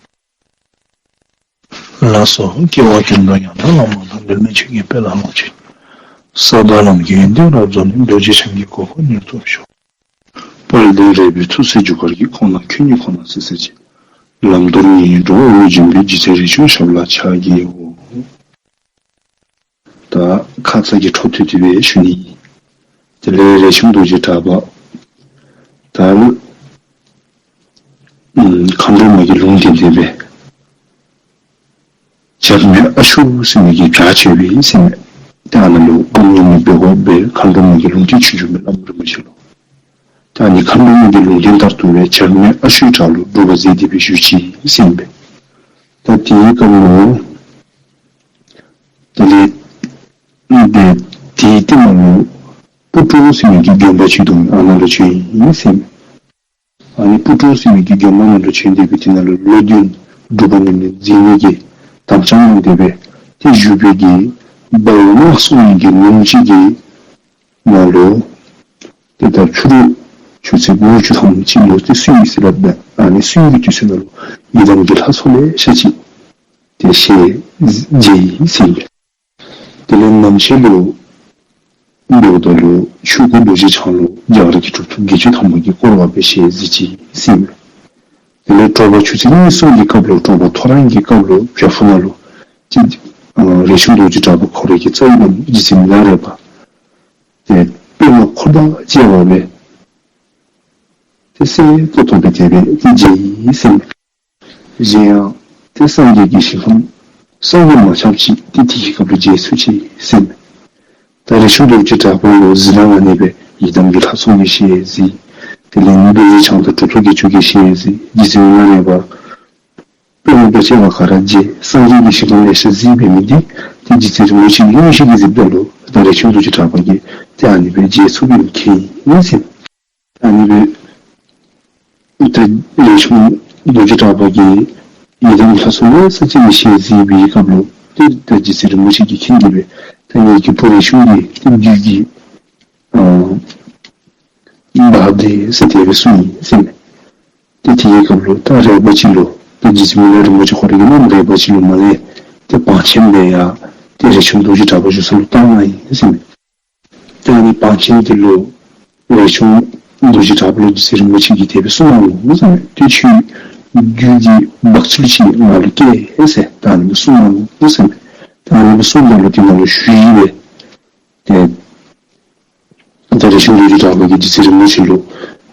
ལགས་སོ། སྐྱེ་བ་ཀུན་ཏུ་ཡང་དག་བླ་མ་དང་། འབྲལ་མེད་ཆོས་ཀྱི་དཔལ་ལ་ལོངས་སྤྱོད་ཅིང་། ས་དང་ལམ་གྱི་ཡོན་ཏན་རབ་རྫོགས་ནས། རྡོ་རྗེ་འཆང་གི་གོ་འཕང་མྱུར་ཐོབ་ཤོག། དཔལ་ལྡན་རས་པའི་ཐུགས་སྲས་རྒྱུ་སྐར་གྱི། ཁོང་ན་ཁྱོད་ཉིད་ཁོ་ན་བརྩེ་གསལ་ཅན། ལམ་མདོར་ཉིད་འགྲོ་བ་འོད་བཞིན་པའི། རྗེ་བཙུན་རས་ཆུང་ཞབས་ལ་ཕྱག་བགྱིའོ། ད་ཁ་ཙ་གི་འཕྲོ་མཐུད་དེ་སྦེ་ཞུ་ནི། དེ་ལས་རས་ཆུང་རྡོ་རྗེ་གྲགས་པ་ད་ཨམ་མཁའ་འགྲོ་མ་གི་ལུང་བསྟན་དེ་སྦེ་བྱར་མེད་ཨ་ཤུ་ཟེར་མི་གི་བྱ་བྱོན་པའི་ཟེར་མས། ཏེ་ཨ་ནཱ་ལུ་སྒོམ་ཉམས་ལེན་འབད་དགོ་པའི་མཁའ་འགྲོ་མ་གི་ལུང་བསྟན་བྱོན་བྱོན་པའི་བླམ་རིན་པོ་ཆེ་ལུ། ཏེ་ཨ་ནི་མཁའ་འགྲོ་མ་གི་ལུང་བསྟན་ལྟར་དུ་སྦེ་བྱར་མེད་ཨ་ཤུའི་བྲག་ལུ་སྒྲུབ་པ་མཛད་དེ་སྦེ་བཞུགས་ཅི་ཟེར་ཨིན་པས། ད་དེའི་སྐབས་ལུ་དེ་ལས་དེ་དེའི་རྟིང་མ་ལུ་སྤུ་ཏོ་ཟེར་མི་གི་དགོན་པ་ཅིག་འདུག། ཨ་ནཱ་ལུ་བྱོན་ཡི་ཟེར་ཨིན་མས། ཨ་ནི་སྤུ་ཏོ་ཟེར་མི་གི་དགོན་པ་ནང་ལུ་བྱོན་ཏེ་སྦེ་དེ་ནང་ལུ་ལོ་བདུན་སྒྲུབ་པ་ཉམས་ལེན་མཛད་ནི་གི་དམ་བཅའ་གནང་སྟེ་སྦེ་ཏེ་བཞུགས་པའི་གི་བའོ་མ་གསུངས་མི་གི་ལུང་ཅིག་གི་ནང་ལུ་ཏེ་ད་ཕྱི་རུ་ཆུ་ཚོད་དགུ་བཅུ་ཐམ་ཅིག་ལུ་ཏེ་གསོལ་ཡི་ཟེར་སླབ་པས། ཨ་ནི་གསོལ་བའི་དུས་ཚོད་ནང་ལུ་ཡི་དམ་གྱི་ལྷ་ཚོགས་ལེ་ཤ་ཅིག་ཏེ་ཞལ་མཇལ་ཡི་ཟེར་ཨིན་པས། དེ་ལས་ནམ་ཕྱེད་ལུ་འབདཝ་ད་ལུ་ཆོས་སྐུ་རྡོ་རྗེ་འཆང་ལུ་རྒྱ་གར་གྱི་གྲུབ་ཐོབ་བརྒྱད་ཅུ་ཐམ་པ་གིས་བསྐོར་བ་སྦེ་ཞལ་གཟིགས་ཅི་ཟེར་ཨིན་མས། དེ་ལས་དྲོ་པ་ཆུ་ཚོད་གཉིས་གསུམ་གྱི་སྐབས་ལུ་དྲོ་པ་ཐོ་རངས་ཀྱི་སྐབས་ལུ་བྱག་ཕུག་ནང་ལུ་ཅིག་ཨ་རས་ཆུང་རྡོ་རྗེ་གྲགས་པ་ཁོ་རའི་གི་རྩ་བའི་བླམ་རྗེ་བཙུན་མི་ལ་རས་པ་ཏེ་པདྨ་ ཐུབ་པ་སྤྱད་པ་སྦེ་ཏེ་གསལ་ཏོག་ཏོ་སྦེ་དེ་སྦེ་ཏེ་མཇལ་ཡི་ཟེར་མས། གཞན་ཡང་ཏེ་སངས་རྒྱས་ཀྱི་ཞིང་ཁམས་སངས་རྒྱས་མ་ཁྱབ་ཅིག་ཏེ་དེའི་སྐབས་ལུ་མཇལ་ཚུགས་ཅི་ཟེར་མས། ད་རས་ཆུང་རྡོ་རྗེ་གྲགས་པ་ལུ་གཟིགས་སྣང་ཨ་ནི་སྦེ་ཡི་དམ་གྱི་ལྷ་ཚོགས་ཀྱིས་ཞལ་གཟིགས། དེ་ལས་རྡོ་རྗེ་འཆང་དང་གྲུབ་ཐོབ་དགེ་ཚུལ་གྱིས་ཞལ་གཟིགས། རྗེ་བཙུན་མི་ལ་རས་པ་དཔོན་སློབ་དང་བཅས་པ་ག་ར་མཇལ། སངས་རྒྱས་ཀྱི་ཞིང་ཁམས་ལེ་ཤ་གཟིགས་པའི་མི་འདི་ཏེ་རྗེ་བཙུན་རིན་པོ་ཆེ་གིས་མངོན་ཤེས་ཀྱིས་གཟིགསཔ་ད་ལུ་ད་རས་ཆུང་རྡོ་རྗེ་གྲགས་པ་གིས་ཏེ་ཨ་ནི་སྦེ་མཇལ་ཚུགས་པའི་མཁྱེན་ཡི་ཟེར། ཨ་ནི་སྦེ་ད་རས་ཆུང་རྡོ་རྗེ་གྲགས་པ་གིས་ཡི་དམ་ལྷ་ཚོགས་ལེ་ཤ་ཅིག་གི་ཞལ་གཟིགས་པའི་སྐབས་ལུ་ཏེ་ད་རྗེ་བཙུན་རིན་པོ་ཆེ་གིས་མཁྱེན་ཏེ་སྦེ་ད་ངེ་གི་བུ་རས་ཆུང་གིས་ཏེ་བདུད་ཀྱི་ཨ་འབག་སྟེ་ཟེར་དེ་སྦེ་གསུངས་ཡི་ཟེར་མས། ཏེ་དེའི་སྐབས་ལུ་ད་རས་པ་ཅིག་ལུ་ཏེ་རྗེ་བཙུན་མི་ལ་རིན་པོ་ཆེ་ཁོ་ར་གི་བླམ་རས་པ་ཅིག་ལུ་མར་ལས་ཏེ་བང་ཆེན་སྦེ་ཡར་ཏེ་རས་ཆུང་རྡོ་རྗེ་གྲགས་པ་བཞུགས་ས་ལུ་བཏང་གནང་ཡི་ཟེར་མས། ཏེ་ཨ་ནི་བང་ཆེན་དེ་ལུ་རས་ཆུང་རྡོ་རྗེ་གྲགས་པ་ལུ་རྗེ་བཙུན་རིན་པོ་ཆེ་གིས་དེ་སྦེ་གསུངས་གནང་ནུག་ཟེར་མས། ཏེ་ཁྱོད་བདུད་ཀྱི་འབག་ཚུལ་ཅིག་ང་ལུ་སྐྱེས་ཟེར་ད་ཨ་ནི་སྦེ་གསུངས་གནང་ནུག་ཟེར་མས། ད་ཨ་ནི་སྦེ་གསུངསམ་ད་ལུ་དེ་ནང་ལུ་ཞུ་ཡིག་སྦེ་ཏེ་ད་རས་ཆུང་རྡོ་རྗེ་གྲགས་པ་གིས་རྗེ་བཙུན་རིན་པོ་ཆེ་ལུ་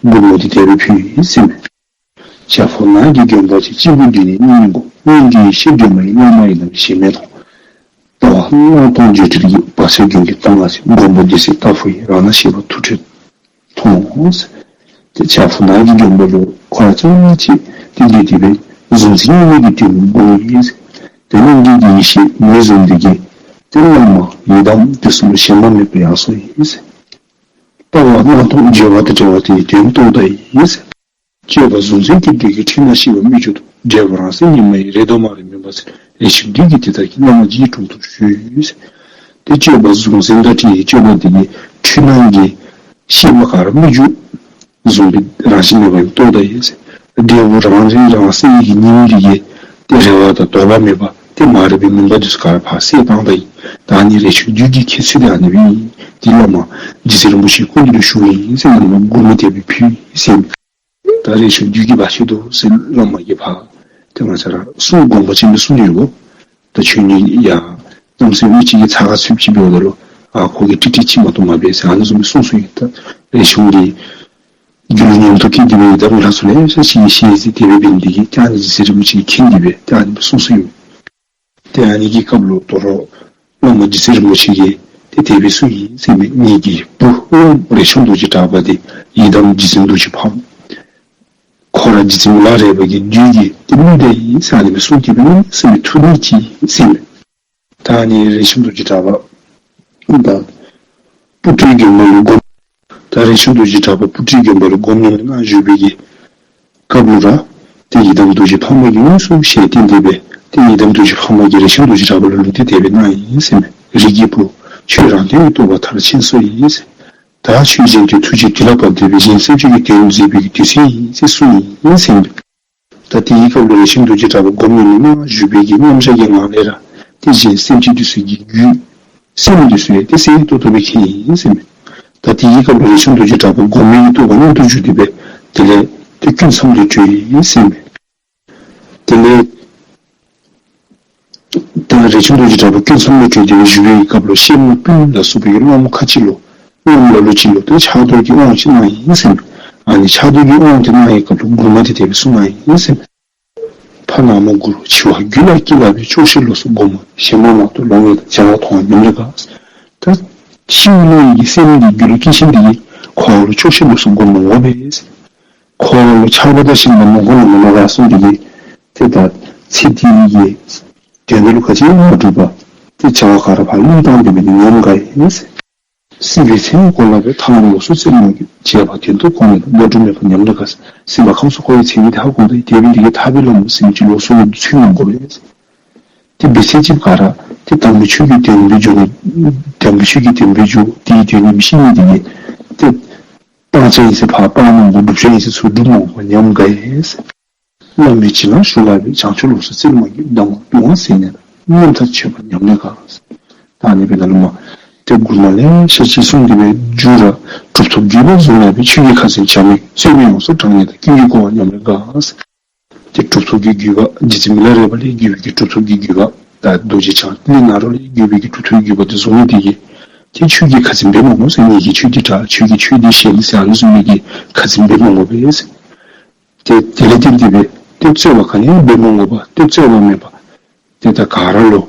མགུར་མ་འདི་དེ་སྦེ་ཕུལ་ཡི་ཟེར་མས། བྱ་ཕོ་ནགས་ཀྱི་དགོན་པ་ཅིག། སྤྱིལ་བུ་བདུད་ནི་གཉིས་མི་འགོང་། སྔོན་གྱི་ཡེ་ཤེས་སྒྲོན་མ་ཡིས། བླ་མ་ཡི་དམ་ཞལ་མི་མཐོང་། ལྟ་བ་སྣང་སྟོང་བརྗོད་བྲལ་གྱི། བག་ཆགས་རྒྱུན་གྱི་གཏམ་ངག་ཟད། མགོན་པོ་འདོད་སྲེད་ལྟ་བུ་ཡི། རང་སྣང་ཤེས་པ་ཐུགས་སྒྲུབ་མཐོང་། ཏེ་བྱ་ཕོ་ནགས་ཀྱི་དགོན་པ་ལུ་ཁོ་ར་རྐྱངམ་གཅིག་ཏེ་སྡོད་དེ་སྦེ་གཟུང་འཛིན་གཉིས་མེད་ཀྱི་དོན་སྒོམ་ཡི་ཟེར། ཏེ་སྔོན་གྱི་ཡེ་ཤེས་ངོས་བཟུང་སྟེ་གིས་ཏེ་བླ་མ་ཡི་དམ་དེ་ཚུ་ལུ་ཞེན་པ་མེད་པར་ཡར་སོང་ཡི་ཟེར། ལྟ་བ་སྣང་སྟོང་བརྗོད་པ་དང་བྲལ་བ་དེ་ཡི་དོན་རྟོགས་ད་ཡི་ཟེར། སྤྱོད་པ་གཟུང་འཛིན་གྱི་བདུད་ཀྱི་འཁྲུལ་སྣང་ཤེས་པ་མིག་ཆུ་དོག། འབྲས་བུ་རང་སེམས་ཉིད་མ་ཡིན་རེ་དོགས་མ་རེད་མུན་པ་སེལ། རས་ཆུང་བདུད་ཀྱི་དེ་དག་གིས། བླ་མ་རྗེའི་དྲུང་དུ་ཞུས་ཟེར། ཏེ་སྤྱོད་པ་གཟུང་འཛིན་དང་བྲལ་བའི་སྤྱོད་པ་འདི་གིས་འཁྲུལ་སྣང་གི་ཤེས་པ་ག་ར་མིག་ཆུ་བཟུམ་སྦེ་རང་བཞིན་མེད་པ་ཡང་རྟོགས་ད་ཡི་ཟེར། འབྲས་བུ་རང་རིག་རང་སེམས་ཀྱི་ཉིམ་འདི་གིས་ཏེ་རེ་བ་དང་དོགས་པ་མེད་པ་ཏེ་མ་རིག་པའི་མུན་པ་འདི་ཚུ་ག་ར་ཕར་བསལ་བཏང་ད་ཡི། ད་ཨ་ནི་རས་ཆུང་བདུད་ཀྱི་ཁྱད་ཚུལ་འདི་ཨ་ནི་སྦེ་ཨིན། ཏེ་བླ་མ་རྗེ་བཙུན་རིན་པོ་ཆེའི་སྐུ་མདུན་ལུ་ཞུ་ཡི་ཟེར་ནཱ་ལུ་མགུར་མ་དེ་སྦེ་ཕུལ་ཡི་ཟེར། ད་རས་ཆུང་བདུད་ཀྱི་བག་ཆགས་དོག་ཟེར་བླ་མ་གིས་ཕར་ཏེ་ང་བཅས་ར་གསུང་དགོངས་པ་ཅིག་སྦེ་གསུངས་ཡོདཔ། ད་ཁྱོད་ནི་ཡང་གནམ་མེད་ས་མེད་ཅིག་གི་ཚ་ཁ་ཚུདཔ་ཅིག་འབདཝ་ད་ལུ་ཨ་ཁོ་གིས་ཏིག་ཏིག་ཅིག་མ་གཏོགས་མ་འབད་ཟེར་ཨ་ནི་བཟུམ་སྦེ་གསུངས་གསུངསམ་ཨིན། ད་རས་ཆུང་གིས་རྒྱུད་ལུ་ཉམས་རྟོགས་སྐྱེས་ཏེ་སྦེ་ཡི་དམ་ལྷ་ཚོགས་ལེ་ཤ་ཅིག་གི་ཞལ་གཟིགས་དེ་སྦེ་འབད་ནི་དེ་གིས་ཏེ་ཨ་ནི་རྗེ་བཙུན་རིན་པོ་ཆེ་གིས་མཁྱེན་ཏེ་སྦེ་ཏེ་ཨ་ནི་སྦེ་གསུངས་གསུངསམ་ཨིན། ཏེ་ཨ་ནི་གི་སྐབས་ལུ་དོ་རུང་བླ་མ་རྗེ་བཙུན་རིན་པོ་ཆེ་གིས་ཏེ་དེ་སྦེ་གསུངས་ཡི་ཟེར་མས། ངེ་གི་བུ་རས་ཆུང་རྡོ་རྗེ་གྲགས་པ་འདི་ཡི་དམ་རྗེ་བཙུན་རྡོ་རྗེ་ཕག་མོ། ཁོ་ར་རྗེ་བཙུན་མི་ལ་རས་པ་གི་བདུད་ཀྱི་ཏེ་མི་འདྲ་ཡི་ཟེར་ཨ་ནི་སྦེ་གསུངས་ཏེ་སྦེ་ཨིན་ཟེར་མས། ཐུགས་ཉིད་ཅིག་ཟེར་མས། ད་ཨ་ནི་རས་ཆུང་རྡོ་རྗེ་གྲགས་པ་ད་སྤུ་གྲིའི་དགོན་པ་ལུ་སྒོམ། ད་རས་ཆུང་རྡོ་རྗེ་གྲགས་པ་སྤུ་གྲིའི་དགོན་པ་ལུ་སྒོམ་ཉམས་ལེན་གནང་བཞུགས་པའི་གི་སྐབས་ལུ་ར་ཏེ་ཡི་དམ་རྡོ་རྗེ་ཕག་མོ་གིས་དངོས་སུ་ཞལ་བསྟན་ཏེ་སྦེ་ཏེ་ཡི་དམ་རྡོ་རྗེ་ཕག་མོ་གིས་རས་ཆུང་རྡོ་རྗེ་གྲགས་པ་ལུ་ལུང་བསྟན་དེ་སྦེ་གནང་ཡི་ཟེར་མས། རིགས་ཀྱི་བུ་ཁྱོད་རང་དོན་གྱི་རྟོགས་པ་མཐར་ཕྱིན་སོ་ཡི་ཟེར། ད་ཁྱོད་གཞན་དོན་ཐུགས་རྗེས་དུས་ལ་བབ་སྟེ་སྦེ་གཞན་སེམས་ཅན་གྱི་དོན་མཛད་པའི་གི་དུས་ཚོད་ཨིན་ཟེར་གསུངས་ཡི་ཟེར་མས། ད་དེའི་སྐབས་ལུ་རས་ཆུང་རྡོ་རྗེ་གྲགས་པ་སྒོམ་ཉམས་ལེན་གནང་བཞུགས་པའི་གི་མཉམ་བཞག་གི་ངང་ལས་ར་ཏེ་གཞན་སེམས་ཅན་འདི་ཚུ་གི་རྒྱུད་སེམས་འདི་ཚུ་ཡང་ཏེ་གསལ་ཏོག་ཏོ་སྦེ་མཁྱེན་ཡི་ཟེར་མས། ད་དེའི་སྐབས་ལུ་རས་ཆུང་རྡོ་རྗེ་གྲགས་པ་སྒོམ་མེད་ཀྱི་རྟོགས་པ་མངོན་དུ་གྱུར་ཏེ་སྦེ་དེ་ལས་ཏེ་སྐུ་མཚམས་ལས་གྲོལ་ཡི་ཟེར་མས། དེ་ལས་ད་རས་ཆུང་རྡོ་རྗེ་གྲགས་པ་སྐུ་མཚམས་ལས་གྲོལ་ཏེ་སྦེ་བཞུགས་པའི་སྐབས་ལུ་གཤེད་མ་སྤུན་ལ་སོགས་པའི་སློབ་མ་ཁ་ཅིག་ལུ་སློབ་མ་ལ་ལུ་ཅིག་ལུ་ཏེ་ཕྱག་རྡོར་གྱི་དབང་ཅིག་གནང་ཡི་ཟེར་མས། ཨ་ནི་ཕྱག་རྡོར་གྱི་དབང་དེ་གནང་བའི་སྐབས་ལུ་མགུར་མ་དེ་དེ་སྦེ་གསུངས་གནང་ཡི་ཟེར་མས། ཕ་ནག་མོ་མགུར་འཆི་བ་རྒྱུད་ལ་སྐྱེས་ལ་བའི། ཕྱོགས་བཞིར་ལོགས་སུ་སྒོམ་མོ། ཞེན་པ་མ་གཏོགས་ལོང་བས་དང་། བྱ་བ་མཐོང་བ་ཉམས་ལེན་དགའ། ད་ཤི་བའི་བློ་ཡི་གི་སེམས་འདི་རྒྱུད་ལུ་སྐྱེས་ཞིནམ་དེ་གིས་ཁོ་ལུ་ཕྱོགས་བཞིར་ལོགས་སུ་སྒོམ་མོ་དགོ་པས། ཁོ་ལུ་ཆགས་པ་དང་ཞེན་པ་མོངས་པ་ལ་མ་ལོག་པར་སོང་སྟེ་གིས་ཏེ་ད་ཚེ་འདི་གི་དོན་དག་ལུ་ག་ཅི་ཡང་མ་གྲུབ་པར་ཏེ་བྱ་བ་ག་ར་ཕར་བློས་བཏང་སྟེ་སྦེ་ཉམས་དགའ་ཡི། སྲིད་པའི་མཚན་ཉིད་གོ་སླ་བས། ཐར་ལམ་ལོགས་སུ་བཙལ་མ་གྱུར། བྱས་པ་དོན་དུ་གོ་མེད་ལ། དགག་སྒྲུབ་མེད་པར་ཉམས་ལེན་དགའ། སྲིད་པ་ཁམས་གསུམ་འཁོར་བའི་མཚན་ཉིད་དེ། ཧ་གོ་ད་ཡི། དེ་འབད་ནི་དེ་གིས་ཐར་པའི་ལམ་ཟེར་མི་ཅིག་ལོགས་སུ་ཚུད་གནང་དགོ་པས། ཏེ་འབད་ཚད་ཅིག་ག་ར་ཏེ་དམ་པའི་ཆོས་ཀྱི་དོན་སྦེ་འགྱོ་ནི་དམ་པའི་ཆོས་ཀྱི་དོན་སྦེ་འགྱོ་དེའི་དོན་ཉིད་མི་ཤེས་ནི་དེ་གིས་ཏེ་སྤང་བྱ་ཨིན་ཟེར་ཕར་སྤང་གནང་དགོ། བསྒྲུབ་བྱ་ཨིན་ཟེར་ཚུར་བསྒྲུབ་གནང་དགོ་པར་ཉམས་དགའ་ཡི། བླ་མའི་བྱིན་རླབས་ཤུགས་ལ་བརྟེན། བྱང་ཆུབ་ལོགས་སུ་བཙལ་མ་གྱུར། གདམས་ངག་ལྟུང་བ་ཟད་ནས་ན། རྣམ་ཐར་ཆོད་པར་ཉམས་ལེན་དགའ། ད་ཨ་ནི་སྦེ་ད་ལུ་མ་ཏེ་མགུར་མ་ལེ་ཤ་ཅིག་གསུངས་ཏེ་སྦེ་མཇུག་ར་གྲུབ་ཐོབ་བརྒྱུད་པ་བཟུང་ལ་བའི། ཆོས་ཀྱི་ཁ་ཟས་བྱ་མིན་བཙོས་མིན་ཡོངས་སུ་གྲང་ནས་ན། ཀུན་གྱིས་བསྐོར་བ་ཉམས་ལེན་དགའ། ཏེ་གྲུབ་ཐོབ་ཀྱི་བརྒྱུད་པ་རྗེ་བཙུན་མི་ལ་རས་པ་ལས་བརྒྱུད་པའི་གི་གྲུབ་ཐོབ་ཀྱི་བརྒྱུད་པ་ད་རྡོ་རྗེ་འཆང་ཏི་ལི་ནཱ་རོ་ལས་བརྒྱུད་པའི་གི་གྲུབ་ཐོབ་བརྒྱུད་པ་དེ་བཟུང་ནི་དེ་གིས་ ཏེ་ཁྱོད་ཀྱིས་ཁ་འཛིན་འབད་མ་དགོ་ཟེར། ངེ་གི་ཆོས་འདི་དྲག། ཁྱོད་ཀྱི་ཆོས་འདི་ཞན་ཟེར། ཨ་ནི་བཟུམ་མའི་གི་ཁ་འཛིན་འབད་མ་དགོ་པས་ཟེར། ཏེ་དེ་ལས་བརྟེན་ཏེ་སྦེ་ཏེ་རྩོད་པ་ག་ནི་ཡང་འབད་མ་དགོ་པར་ཏེ་རྩོད་པ་མེད་པར་ཏེ་ད་ག་ར་ལུ་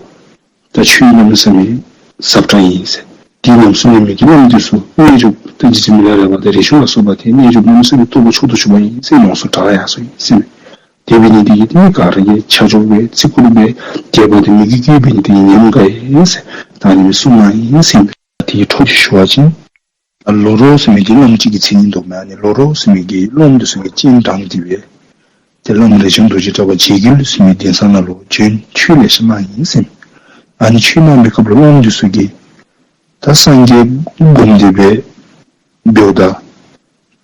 ད་ཆོས་གནམ་མེད་ས་མེད་ཟབ་དྲགས་ཨིན་ཟེར། དེ་རྣམ་གསུམ་ལས་མི་གི་བླམ་འདི་ཚུ་རྣལ་འབྱོར་ད་རྗེ་བཙུན་མི་ལ་རས་པ་དང་རས་ཆུང་ལ་སོགས་པ་ཏེ་རྣལ་འབྱོར་གནམ་མེད་ས་མེད་རྟོགས་པ་མཆོག་ཏུ་གྱུར་པ་ཨིན་ཟེར། ཡོངས་སུ་གྲགས་ཡར་སོ་ཡི་ཟེར་མས། དེ་འབད་ནི་འདི་གིས་ཏེ་ག་ར་གིས་ཆ་འཇོག་སྦེ་བརྩི་བཀུར་སྦེ་དད་པ་དང་མོས་གུས་བསྐྱེད་འབད་ནི་འདི་གིས་ཉམས་དགའ་ཡི་ཟེར། ད་ཨ་ནི་སྦེ་གསུངས་གནང་ཡི་ཟེར་མས། དེ་གི་འཕྲོ་ཅིག་ཞུ་བ་ཅིན། ལོ་རོ་ཟེར་མི་འདི་བླམ་ཅིག་གི་མཚན་ཨིན་དོ་མས། ཨ་ནི་ལོ་རོ་ཟེར་མི་འདི་སློབ་མ་འདི་ཚུ་གིས་སྤྱན་དྲངས་ཏེ་སྦེ་ཏེ་བླམ་རས་ཆུང་རྡོ་རྗེ་གྲགས་པ་རྗེ་རྒྱལ་ཟེར་མི་གདན་ས་ནང་ལུ་བྱོན་ཆོས་ལེ་ཤ་གནང་ཡི་ཟེར་མས། ཨ་ནི་ཆོས་གནང་བའི་སྐབས་ལུ་སློབ་མ་འདི་ཚུ་གིས་ད་སངས་རྒྱས་སྒོམ་སྟེ་སྦེ་འབདཝ་ད་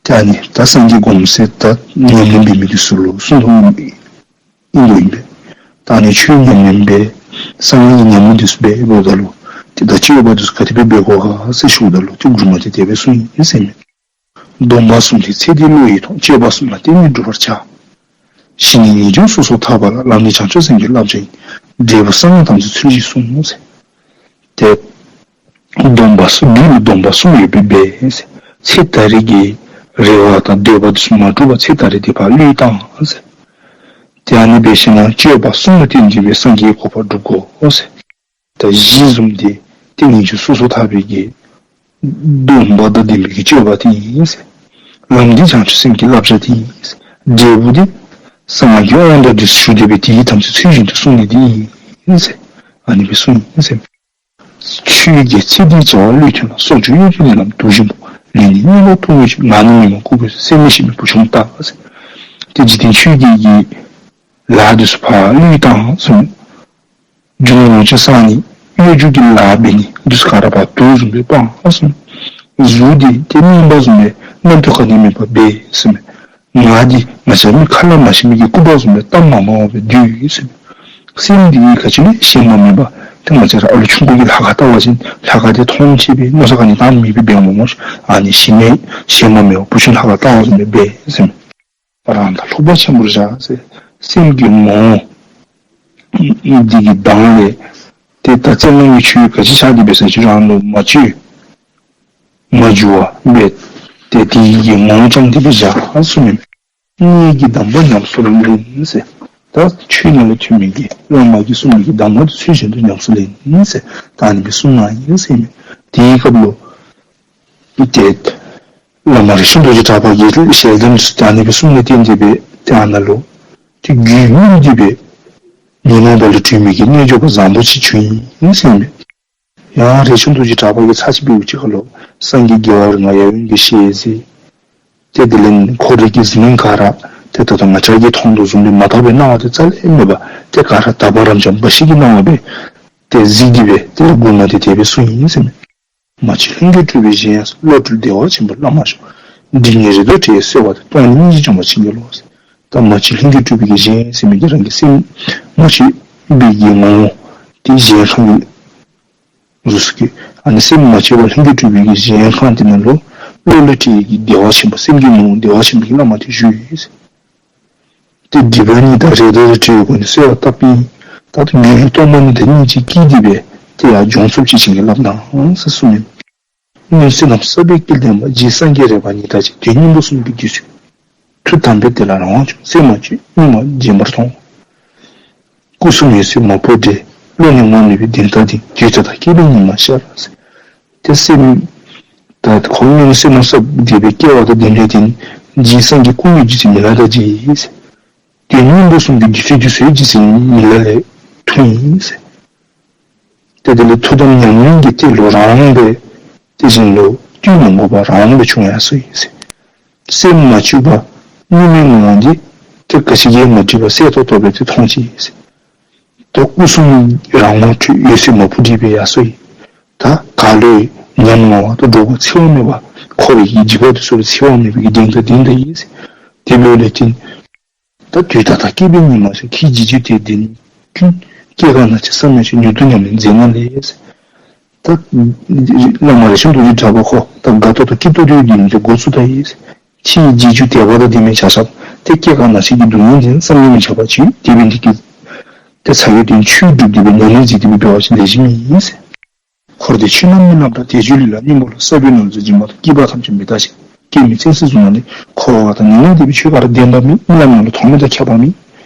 ཏེ་ཨ་ནི་ད་སངས་རྒྱས་སྒོམ་ཟེར་ད་ཉམས་ལེན་འབད་མི་འདི་ཚུ་ལུ་གསུངས་དོ་ཨིན་དོ་ཨིན་པས། ད་ཨ་ནི་ཆོས་ཉམས་ལེན་འབད་སངས་རྒྱས་ཉམས་ལེན་འདི་ཚུ་འབད་འབདཝ་ད་ལུ་ཏེ་ད་སྤྱོད་པ་འདི་ཚུ་ག་དེ་སྦེ་འབད་དགོ་ག་ཟེར་ཞུཝ་ད་ལུ་ཏེ་མགུར་མ་འདི་དེ་སྦེ་གསུངས་ཡི་ཟེར་མས། སྡོམ་པ་བསྲུང་སྟེ་ཚེ་འདི་བློ་ཡིས་ཐོངས། སྤྱོད་པ་བསྲུངས་ན་གཏན་ནས་འགྲུབ་པར་བྱ། ཞི་གནས་ངེས་འབྱུང་སོ་སོར་ཐར་པ་ལ། ལམ་འདི་བྱང་ཆུབ་སེམས་ཀྱི་བསླབ་བྱ་ཡིན། འབྲས་བུ་གསང་སྔགས་དམ་ཚིག་ཚུལ་བཞིན་བསྲུང་ཟེར། ཏེ་སྡོམ་པ་སྲུང་རྒྱུད་ལུ་སྡོམ་པ་སྲུང་ཡོད་པའི་སྦེ་ཟེར། ཚེ་ད་རེས་ཀྱི་རེ་བ་དང་འདོད་པ་འདི་ཚུ་མ་འགྲུབ་པར་ཚེ་ད་རེས་འདི་ཕར་བློས་བཏང་ཟེར། ཏེ་ཨ་ནི་འབད་ཞིནམ་ལས་སྤྱོད་པ་བསྲུང་བ་བསྟེན་ཏེ་སྦེ་སངས་རྒྱས་གོ་འཕང་སྒྲུབ་དགོ་ཟེར། ད་གཞི་བཟུམ་འདི་ཏིང་ངེ་འཛིན་སོ་སོར་ཐར་པའི་གི་སྡོམ་པ་དང་ལྡན་པའི་གི་སྤྱོད་པ་འདི་ཨིན་ཟེར། ལམ་འདི་བྱང་ཆུབ་སེམས་ཀྱི་བསླབ་བྱ་འདི་ཨིན་ཟེར། འབྲས་བུ་འདི་གསང་སྔགས་ཀྱི་དབང་དང་འདི་ཚུ་ཞུ་སྟེ་སྦེ་དེའི་དམ་ཚིག་ཚུལ་བཞིན་དུ་བསྲུང་ནི་འདི་ཨིན་ཟེར། ཨ་ནི་སྦེ་གསུངས་ཡི་ཟེར། ཆོས་རྒྱལ་ཚེ་འདིའི་བྱ་བ་བློས་བཏོན་ལ། སྲོག་གཅོད་གཡོ་སྒྱུ་ལས་རྣམས་དུག་བཞིན་པོ། ལས་ནི་རྙེད་པ་ཐོབ་འོས་ཤིང་། ངག་ནི་ཉོན་མོངས་ལྐུགས་པའི་གསོས། སེམས་མི་ཤེས་པའི་བུ་ཆུང་ལྟ་ཟེར། ཏེ་འཇིག་རྟེན་ཆོས་བརྒྱད་ཀྱི་ལཱ་འདི་ཚུ་ཕར་བློས་བཏང་སོང་། རྒྱུ་ནོར་ལོངས་སྤྱོད་བསགས་ནི་གཡོ་སྒྱུ་གི་ལཱ་འབད་ནི་འདི་ཚུ་ག་ར་ཕར་དུག་བཟུམ་སྦེ་སྤངས་སོང་། གཟུགས་འདི་ཏེ་རྔན་པ་བཟུམ་སྦེ་རྣམ་རྟོག་ག་ནི་མེད་པར་སྦས་ཟེར་མས། ངག་འདི་ང་བཅས་མི་ཁ་སླབ་མ་ཤེས་མི་གི་སྐུད་པ་བཟུམ་སྦེ་གཏམ་མ་སྨྲ་བར་སྦེ་སྡོད་ཟེར་མས། སེམས་འདི་ག་ཅི་ལས་གཞན་མ་མེད་པར་ཏེ་ང་བཅས་ར་ཨ་ལུ་ཆུང་ཀུ་གིས་ལྷ་ཁང་བལྟ་བ་ཅིན་ལྷ་ཁང་འདི་མཐོང་ཆེ་སྦེ་མནོ་བསམ་ག་ནི་བཏང་མི་སྦེ་འབད་འོང་སྨོ་ཤ། ཨ་ནི་གཞན་མེད་གཞན་མ་མེད་པར་བུ་ཆུང་ལྷ་ཁང་བལྟ་བ་བཟུམ་སྦེ་འབད་ཟེར་མས། རང་དང་ལྷུག་པ་ཆེན་པོར་བཞག་ཟེར། སེམས་ཀྱི་ངོ་བོ་འདི་གི་གདངས་ལས་ཏེ་ད་རྩ་ནང་གི་ཆོས་ག་ཅི་ཆགས་ཏེ་འབད་ས་ཅི་རུང་ཨ་ནི་མ་བཅོས་མ་འགྱུར་བ་སྦེ་ཏེ་དེ་གི་ངོ་བོ་བཅངས་ཏེ་སྦེ་བཞག་གསུངས་མས། གནད་ཀྱི་གདམས་པ་ཉམས་སུ་ལེན་ཟེར། ད་ཆོས་ནང་ལུ་ཐོན་མི་གི་བླ་མ་གིས་གསུངས་མི་གི་གདམས་ངག་འདི་ཚུལ་བཞིན་དུ་ཉམས་སུ་ལེན་ཟེར། ད་ཨ་ནི་སྦེ་གསུངས་གནང་ཡི་ཟེར་མས། དེའི་སྐབས་ལུ་ཏེ་བླ་མ་རས་ཆུང་རྡོ་རྗེ་གྲགས་པ་གིས་ཞལ་གདམས་ད་ཨ་ནི་སྦེ་གསུངས་ནི་བརྟེན་ཏེ་སྦེ་ཏེ་ཨ་ནཱ་ལུ་ཏེ་རྒྱུད་སྨིན་ཏེ་སྦེ་ཉོན་མོངས་པ་ལས་གྲོལ་མི་གི་རྣལ་འབྱོར་པ་བཟང་པོ་ཅིག་བྱུང་ཡི་ཟེར་མས། ཡང་རས་ཆུང་རྡོ་རྗེ་གྲགས་པ་གིས་ཚར་གཅིག་འབདཝ་ཅིག་ཁར་ལུ་སངས་རྒྱས་རྒྱལ་བ་རིགས་ལྔ་ཡབ་ཡུམ་གྱི་ཞལ་གཟིགས། ཏེ་དེ་ལས་ཁོ་རའི་གི་གཟིགས་སྣང་ག་ར་ཏེ་ད་ལྟོ་ང་བཅས་ཀྱིས་མཐོང་དོ་བཟུམ་སྦེ་མ་དག་པའི་སྣང་བ་དེ་རྩ་ལས་མེད་པར་ཏེ་ག་ར་དག་པ་རབ་འབྱམས་འབའ་ཞིག་གི་སྣང་བ་སྦེ་ཏེ་གཟིགས་ཏེ་སྦེ་ཏེ་མགུར་མ་དེ་དེ་སྦེ་གསུངས་ཡི་ཟེར་མས། མ་མཆིས་ལྷུན་གྱིས་གྲུབ་པའི་གཞན་ཡང་གསུམ། བློ་གྲོས་བདེ་བ་ཆེན་པོ་བླ་མ་མཆོག། སྒྲིབ་གཉིས་རེ་དོགས་བྲལ་བའི་གསོལ་བ་དང་། སྟོང་ཉིད་སྙིང་རྗེ་འཇོམས་པ་བྱིན་གྱིས་རློབས་ཟེར། ད་མ་མཆིས་ལྷུན་གྱིས་གྲུབ་པའི་གི་གཞན་ཟེར་མི་གི་རང་གི་སེམས་མ་མཆིས་པའི་གི་ངོ་བོ་དེ་གཞལ་ཁང་གི་གཟུགས་སུ་གི་ཨ་ནི་སེམས་མ་མཆིས་པ་ལྷུན་གྱིས་གྲུབ་པའི་གི་གཞལ་ཁང་དེ་ནང་ལུ་བློ་ལས་བྲལ་བའི་གི་བདེ་བ་ཆེན་པོ་སེམས་ཀྱི་ངོ་བོ་བདེ་བ་ཆེན་པོའི་གི་བླ་མ་དེ་བཞུགས་ཡོད་ཟེར། ཏེ་སྒྲིབ་པ་གཉིས་དང་རེ་དོགས་རེ་བྲལ་བའི་སྒོ་ནས་གསོལ་བ་བཏབ་པས། ད་ལྟོ་རྒྱུད་ལུ་སྟོང་པ་ཉིད་དང་སྙིང་རྗེ་སྐྱེས་ཏེ་སྦེ་ཏེ་ཡར་འགྱོ་ཚུགསཔ་ཅིག་བྱིན་གྱིས་བརླབས་གནང་ཟེར་གསུངས་མས། སྣང་སྲིད་རྣམས་གསལ་བའི་སྐལ་ལྡན་པ། རྗེ་སངས་རྒྱས་རས་པ་ཉིད་དང་མཇལ། དོན་སྙིང་པོ་གསུམ་གྱི་བདུད་རྩི། ཐུགས་དམ་པས་དེ་ལ་རང་དབང་བྱུང་། སེམས་མ་བཅོས་གཉུག་མ་རྗེན་པར་མཐོང་། སྐུ་གསུམ་འོད་གསལ་མ་བུ་འདྲེས། བློ་ནི་ངོ་མེད་པའི་བདེན་མཐའ་འདི། དུས་ད་ལྟ་སྐྱེས་པའི་ཉི་མ་ཤར་ཟེར། ཏེ་སེམས་ད་ཁོ་སྣང་སྲིད་རྣམས་གསལ་བ་དེ་སྦེ་སྐྱེ་བ་དང་ལྡན་པའི་དེ་ནི་རྗེ་སངས་རྒྱས་སྐུ་དངོས་རྗེ་བཙུན་མི་ལ་དང་མཇལ་ཡི་ཟེར། དོན་སྙིང་པོ་གསུམ་གྱི་བདུད་རྩི་འདི་ཚུ་རྗེ་བཙུན་མི་ལ་ལས་འཐོན་ཡི་ཟེར། ཏེ་དེ་ལས་ཐུགས་དམ་ཉམས་ལེན་གྱི་གཏེར་ལུ་རང་དབང་སྦེ་ཏེ་གཞན་ལུ་བསྟུན་མ་དགོ་པར་རང་དབང་སྦེ་བྱུང་ཡར་སོ་ཡི་ཟེར། སེམས་མ་བཅོས་པ་གཉུག་མའི་ངང་དེ་ཏེ་ག་ཅི་གིས་མ་བསྒྲིབས་པར་གསལ་ཏོག་ཏོ་སྦེ་ཏེ་མཐོང་ཅི་ཟེར། ད་སྐུ་གསུམ་རང་དབང་འཕྲོད་འོད་གསལ་མ་བུ་འདྲེས་སྦེ་ཡར་སོ་ཡི། ད་ག་ལུ་ཉམ་ང་བ་དང་འདྲོག་པ་འཚེར་བ་མེད་པ་ཁོ་རའི་གི་འཇིགས་པ་དེ་ཚུ་ལུ་འཚེར་བ་མེད་པའི་གི་གདེང་དང་ལྡན་ད་ཡི་ཟེར། དེ་འབདཝ་ལས་ཏེ་ད་དུས་ད་ལྟ་སྐྱེས་པའི་ཉི་མ་ཤར། ཁྱེད་རྗེས་འཇུག་དེ་འདི་ནི་ཀུན། སྐྱེ་རྒ་ན་འཆི་བསམ་ཡས་འབྱོངས། མྱུར་དུ་ཉམས་ལེན་མཛད་ན་ལེགས་ཟེར། ད་བླ་མ་རས་ཆུང་རྡོ་རྗེ་གྲགས་པ་ཁོ་ད་དགའ་ཏོག་ཏོ་སྐྱིད་ཏོག་ཏོ་སྦེ་འདི་ནི་ཏེ་འགོ་བཙུགས་ད་ཡི་ཟེར། ཁྱེད་རྗེས་འཇུག་དད་པ་དང་ལྡན་མི་ཆ་ཁྱབ་ཏེ་སྐྱེ་རྒ་ན་འཆི་གི་སྡུག་བསྔལ་འདི་བསམ་གྱིས་མི་ཁྱབ་པ་ཅིག་དེ་འབད་ནི་འདི་གིས་ཏེ་ཚ་གྱང་དེ་ཆོས་སྒྲུབ་སྟེ་སྦེ་ཉམས་ལེན་མཛད་དེ་སྦེ་འབད་བ་ཅིན་ལེགས་ཤོམ་ཨིན་ཟེར། འཁོར་འདས་ཆོས་རྣམས་རྨི་ལམ་འདྲ། དལ་འབྱོར་ལུས་ལ་གཉེན་པོ་ལ། ས་བོན་ནམ་མཁའ་འཛིན་པ་དང་། སྐྱེས་པ་ཐམས་ཅད་མི་རྟག་ཕྱིར། སྐྱེ་མེད་བཙན་ས་གཟུགས་སྣང་ལས། འཁོར་བ་དང་ནད་ནི་འདས་པའི་ཆོས། ག་ར་བདེན་པ་མེད། རྨི་ལམ་ནང་ལུ་ཐོགས་མེད་དང་ཁྱབ་པ་མེད།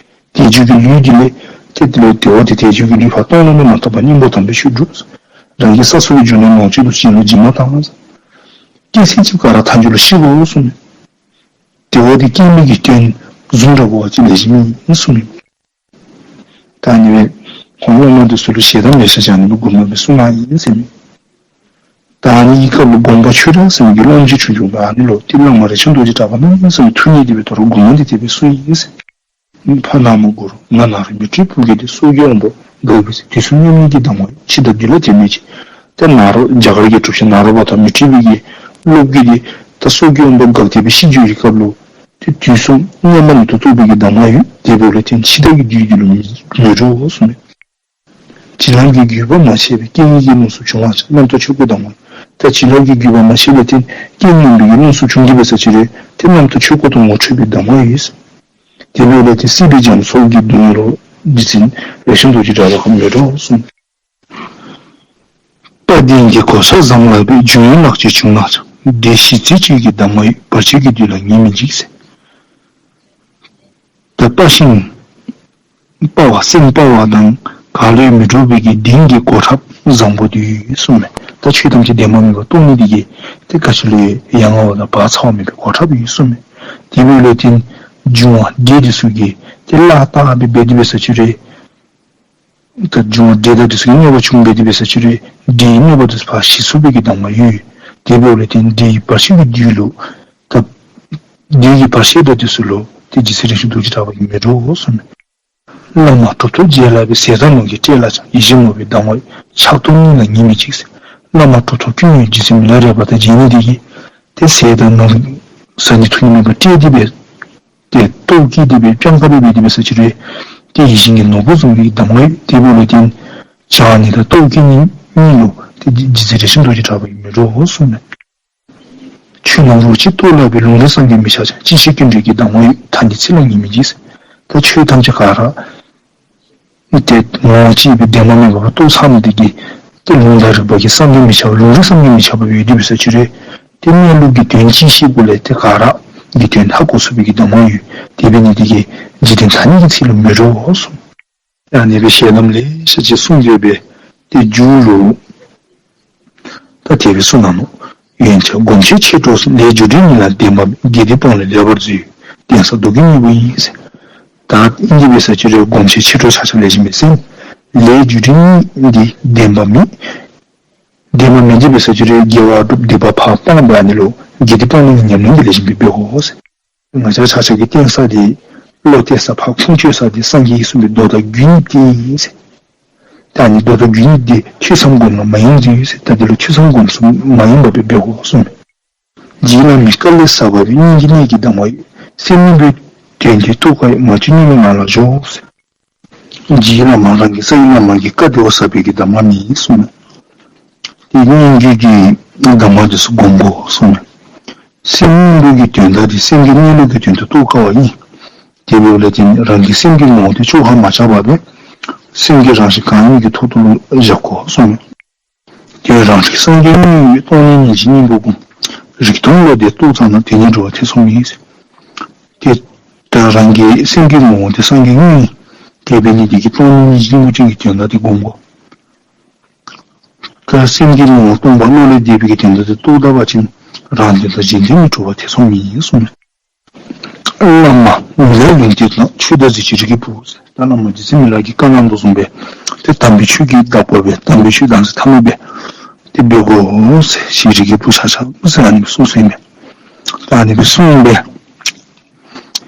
དལ་འབྱོར་གྱི་ལུས་འདི་ལས་ཏེ་དེ་ལས་དལ་བ་དེ་དལ་འབྱོར་གྱི་ལུས་ཕར་གཏོང་ལོང་མེད་མ་ཐོབ་པར་གཉེན་པོ་དམ་པའི་ཆོས་སྒྲུབ། རང་གི་ས་སོགས་ཀྱི་འབྱོར་ནི་ལོངས་སྤྱོད་དུ་བྱིན་རླབས་སྦྱིན་པ་བཏང་། སྐྱེ་ཚེ་གཅིག་ག་ར་མཐའ་མཇུག་ལུ་ཤི་དགོ་གསུངས་མས། དལ་བ་དེ་སྐྱེ་མེད་ཀྱི་སྐྱོན་བཟུང་འདྲ་བོ་ཅིག་ལེགས་ཤོམ་ཨིན་གསུངས་མས། ད་ཨ་ནི་སྦེ་ཁོང་སློབ་མ་འདི་ཚུ་ལུ་ཞལ་གདམས་ལེ་ཤ་བྱིན་ནི་སྦེ་མགུར་མ་སྦེ་གསུངས་གནང་ཡི་ཟེར་མས། ད་ཨ་ནི་གི་སྐབས་ལུ་དགོངས་པ་ཆོས་གྲགས་ཟེར་མི་གི་སློབ་མ་ཅིག་བྱུང་བྱུངམ་ཨ་ནི་ལུ་ཏེ་བླ་མ་རས་ཆུང་རྡོ་རྗེ་གྲགས་པ་གནམ་མེད་ས་མེད་ཐུགས་མཉེས་ཏེ་སྦེ་ད་རུང་མགུར་མ་འདི་དེ་སྦེ་གསུངས་ཡི་ཟེར། ཕ་ན་མོ་གུ་རུ། ང་ན་རོ་མཻ་ཏྲི་པུ་གུ་དེ། སྲོག་གི་དབང་པོ་འགགས་པའི་ཚེ། དུས་གསུམ་མཉམ་ཉིད་ཀྱི་གདམས་ངག་ཡོད། འཆི་བདག་འདི་ལ་དད་མོས་བྱེད། ཏེ་ན་རོ་རྒྱ་གར་གྱི་གྲུབ་ཆེན་ན་རོ་པ་དང་མཻ་ཏྲི་པའི་གི་སློབ་བརྒྱུད་དེ་ད་སྲོག་གི་དབང་པོ་འགགས་ཏེ་སྦེ་ཤི་འགྱོ་བའི་སྐབས་ལུ་ཏེ་དུས་གསུམ་མཉམ་པ་ཉིད་དུ་རྟོགས་པའི་གི་གདམས་ངག་ཡོད། དེ་འབདཝ་ལས་བརྟེན་འཆི་བདག་གི་བདུད་འདི་ལུ་མི་མི་འགྲོ་གསུངས་མས། བྱིན་རླབས་ཀྱི་རྒྱུད་པ་མ་ཆད་པའི། སྐྱེ་གནས་ཀྱི་རླུང་སུ་བྱུང་བ་ཅིན། རྣམ་རྟོག་ཆོས་སྐུ་དང་ངོ་། ད་བྱིན་རླབས་ཀྱི་རྒྱུད་པ་མ་ཆད་པའི་ཏེ་སྐྱེ་གནས་ཀྱི་རླུང་སུ་བྱུང་སྟེ་འབད་ས་ཅིག་རུང་ཏེ་རྣམ་རྟོག་ཆོས་སྐུ་དང་ངོ་འཕྲོད་པའི་གདམས་ངག་ཡོད། དེ་འབདཝ་ལས་ཏེ་སྲིད་པའི་རྒྱ་མཚོ་གི་སྡུག་བསྔལ་ལུ་རྗེ་བཙུན་རས་ཆུང་རྡོ་རྗེ་གྲགས་པ་ཁོ་མི་འགྲོ་གསུངས། དཔལ་ལྡན་གྱི་གོ་ཆ་བཟང་ལགས་པས། འབྱུང་བའི་ལག་རྗེས་བྱུང་ན་ཆ། འདི་ཞི་ཚིལ་བཅུད་ཀྱི་གདམས་ངག་ཡོད། བར་ཆད་ཀྱི་བདུད་ལ་ངེས་མི་འཇིགས་ཟེར། ད་དཔའ་ཞིང་དཔའ་བ་སེམས་དཔའ་བ་དང་ག་ལུ་ཡང་མི་འགྲོ་བའི་གི་གདིང་གི་གོ་ཁྲབ་བཟང་པོ་འདི་ཡོད་གསུངས་མས། ད་ཆོས་ཐམས་ཅད་བདེན་པ་མིན་པར་རྟོགས་ནི་འདི་གིས་ཏེ་ག་ཅི་ལུ་ཡང་ཡ་ང་བ་དང་བག་ཚ་བ་མེད་པའི་གོ་ཁྲབ་ཡོད་གསུངས་མས། དེ་འབདཝ་ལས་བརྟེན་འབྱུང་བ་འདྲེ་འདི་ཚུ་གིས་ཏེ་བླ་བཏགས་སྦེ་འབད་དེ་འབད་ས་ཅིག་རུང་ད་འབྱུང་བ་འདྲེ་དང་འདི་ཚུ་གི་གནོད་པ་བྱུང་སྦེ་དེ་འབད་ས་ཅིག་རུང་འདྲེ་གི་གནོད་པ་འདི་ཚུ་ཕར་ཞི་ཚུགས་པའི་གི་གདམས་ངག་ཡོད། དེ་འབདཝ་ལས་བརྟེན་འདྲེ་ཡི་བར་ཆད་ཀྱི་བདུད་ལུ་ད་འདྲེ་ཡི་བར་ཆད་དང་འདི་ཚུ་ལུ་ཏེ་རྗེ་བཙུན་རས་ཆུང་རྡོ་རྗེ་གྲགས་པ་གིས་མི་འགྲོ་གསུངས་མས། བླ་མ་གྲུབ་ཐོབ་རྗེ་ལགས་པས། ཟས་དང་ནོར་གྱིས་སྤྲས་ལ་ཀྱང་། ཡིད་བཞིན་ནོར་བུའི་གདམས་ངག་ཡོད། ཆགས་སྡང་གཉིས་ལ་ངེས་མི་འཇིགས་ཟེར། བླ་མ་གྲུབ་ཐོབ་ཀུན་ཡོད་རྗེ་བཙུན་མི་ལ་རས་པ་དང་མཇལ་ནི་འདི་གིས་ཏེ་ཟས་དང་ནོར་བཟའ་ནི་འཐུང་ནི་མེད་པར་སྤྲས་ཏེ་སྦེ་ཏེ་ལྟོཝ་བཀྱེས་ཏེ་སྦེ་སྤྱང་ཀ་སྦེ་འབད་དེ་འབད་ས་ཅིག་རུང་ཏེ་ཡིད་བཞིན་གྱི་ནོར་བུ་བཟུམ་གྱི་གདམས་ངག་ཡོད། དེ་འབདཝ་ལས་བརྟེན་ཆགས་ནི་དང་ལྟོཝ་བཀྱེས་ནི་གཉིས་ལུ་ཏེ་རྗེ་བཙུན་རས་ཆུང་རྡོ་རྗེ་གྲགས་པ་གིས་མི་འགྲོ་གསུངས་མས། ཆོས་རྣམས་རོ་གཅིག་རྟོགས་ལགས་པས། ལུང་རིགས་སངས་རྒྱས་མི་ཤར་ཀྱང་། ཅི་ཕྱིར་ཀུན་འདུས་ཀྱི་གདམས་ངག་ཡོད། ཐ་སྙད་ཚིག་ལ་ངེས་མི་འཇིགས་ཟེར། ད་ཆོས་ཐམས་ཅད་ག་ར་ཏེ་ངོ་བོ་གཅིག་སྦེ་བདེན་པ་མེད་པ་རྟོགས་ཚར་ནི་འདི་གིས་ཏེ་ལུང་དང་རིགས་པ་གིས་སངས་རྒྱས་མི་ཤར་བ་ལུང་རིགས་སངས་རྒྱས་མི་ཤར་བ་ཡོད་དེ་འབད་ས་ཅིག་རུང་ཏེ་གནས་ལུགས་ཀྱི་དོན་གཅིག་ཤེས་པ་ལས་ཏེ་ག་ར་གི་དོན་ཧ་གོ་ཚུགས་པའི་གི་གདམས་ངག་ཡོད། དེ་འབད་ནི་འདི་གིས་འཇིག་རྟེན་ཐ་སྙད་ཀྱི་ཚིག་ལ་མི་འགྲོ་གསུངས། ཨ་ནི་སྦེ་ཞལ་གདམས་ལེ་ཤ་ཅིག་གསུངས་ཡོད་པའི་ཏེ་མཇུག་ལུ་ད་དེ་སྦེ་གསུངས་གནང་ནུག། ཡོན་ཆབ་སྒོམ་ཆེན་མཆེད་གྲོགས་སུ། ལས་རྒྱུ་འབྲས་གཉིས་ལ་བདེན་པ་མེད། དགེ་སྡིག་སྤང་ལས་ལེགས་པར་འཛོལ། གདན་ས་རྡོ་རྗེ་གཉིས་པོ་ཡིན་ཟེར། ད་ཨིན་ཏེ་འབད་ས་ཅིག་རུང་སྒོམ་ཆེན་མཆེད་གྲོགས་ཆ་ཁྱབ་ལེགས་ཤོམ་སྦེ་གསན། ལས་རྒྱུ་འབྲས་གཉིས་འདི་བདེན་པ་མེད། བདེན་པ་མེད་དེ་འབད་ས་ཅིག་རུང་དགེ་བ་སྒྲུབ་སྡིག་པ་ཕར་སྤང་སྦེ་ཨ་ནི་ལུ་དགེ་སྡིག་སྤང་ནི་གི་ཉམས་ལེན་འདི་ལེགས་ཤོམ་སྦེ་འབད་དགོ་ཟེར། ང་བཅས་ཆ་ཁྱབ་ཀྱི་བརྟེན་ས་འདི་བློ་གཏད་ས་ཕར་ཁུངས་བཅོལ་ས་འདི་སངས་རྒྱས་ཀྱིས་གསུངས་པའི་མདོ་དང་རྒྱུད་གཉིས་འདི་ཨིན་ཟེར། ད་ཨ་ནི་མདོ་དང་རྒྱུད་གཉིས་འདི་ཐོས་བསམ་སྒོམ་ལ་མ་ཡེངས་ཟེར་ཡོད་ཟེར། ད་འདི་ལུ་ཐོས་བསམ་སྒོམ་གསུམ་མ་ཡེངས་པར་སྦེ་འབད་དགོ་གསུངས་མས། རྗེ་བླ་མའི་བཀའ་ལས་ཟབ་པ་ཡོད། སྙིང་གི་གནད་ཀྱི་གདམས་ངག་ཡོད། སེམས་གཉིས་པོའི་དོན་འདི་རྟོགས་དཀའ་ཡོད། མ་བཅོས་གཉུག་མའི་ངང་ལ་འཇོག་ཟེར། རྗེ་བླ་མ་རང་གི་རྩ་བའི་བླ་མ་གི་བཀའ་འདི་བ་ཟབ་པའི་གི་གདམས་ངག་ཨིན་གསུངས་མས། ཏེ་སྙན་བརྒྱུད་ཀྱི་གདམས་ངག་འདི་ཚུ་སྒོམ་དགོ་གསུངས་མས། སེམས་གཉིས་པོ་གི་དོན་དག་འདི་སེམས་ཀྱི་གནས་ལུགས་ཀྱི་དོན་དུ་རྟོགས་དཀའ་བ་ཨིན། དེ་འབདཝ་ལས་བརྟེན་རང་གི་སེམས་ཀྱི་ངོ་བོ་འདི་བཅོ་ཁ་མ་རྐྱབ་པར་སྦེ་སེམས་ཀྱི་རང་བཞིན་གང་ཡིན་གྱི་ཐོག་ཏུ་ལུ་བཞག་དགོ་གསུངས་མས། དེ་རང་རིག་སངས་རྒྱས་དངོས་ཡོད་པའི། སྟོང་ཉིད་ཉིད་ཀྱི་སྙིང་པོ་བསྒོམ། རིག་སྟོང་བློ་འདས་རྟོགས་ཚར་ན། དེ་ཉིད་འགྲོ་བ་ཐེ་ཚོམ་མེད་ཟེར། ཏེ་ད་རང་གི་སེམས་ཀྱི་ངོ་བོ་འདི་སངས་རྒྱས་དངོས་ཡིན། དེ་འབད་ནི་འདི་གིས་སྟོང་ཉིད་ཉིད་ཀྱི་སྙིང་པོ་ཅན་གྱི་དོན་དག་འདི་བསྒོམ་དགོ། ད་སེམས་ཀྱི་ངོ་བོ་སྟོང་པ་བློ་ལས་འདས་པའི་གི་དོན་དག་འདི་རྟོགས་ད་པ་ཅིན་རང་དོན་དང་གཞན་དོན་ནི་གྲུབ་པ་ཐེ་ཚོམ་མེད་གསུངས་མས། བླ་མ་ངུ་ལས་ལུང་བསྟན་དང་། ཆོས་བདག་གཟི་བརྗིད་རིགས་ཀྱི་བུ་ཟེར། ད་བླ་མ་རྗེ་བཙུན་མི་ལ་གིས་བཀའ་གནང་དོ་བཟུམ་སྦེ་ཏེ་དམ་པའི་ཆོས་ཀྱི་བདག་པོ་སྦེ་དམ་པའི་ཆོས་བདག་འཛིན་ཐ་མ་སྦེ་ཏེ་འབད་དགོ་ཟེར། ཞེས་རིགས་ཀྱི་བུ་ཆ་ཁྱབ་ཟེར་ཨ་ནི་སྦེ་གསུངས་གསུངསམ་མས། ད་ཨ་ནི་སྦེ་གསུངས་སྦེ་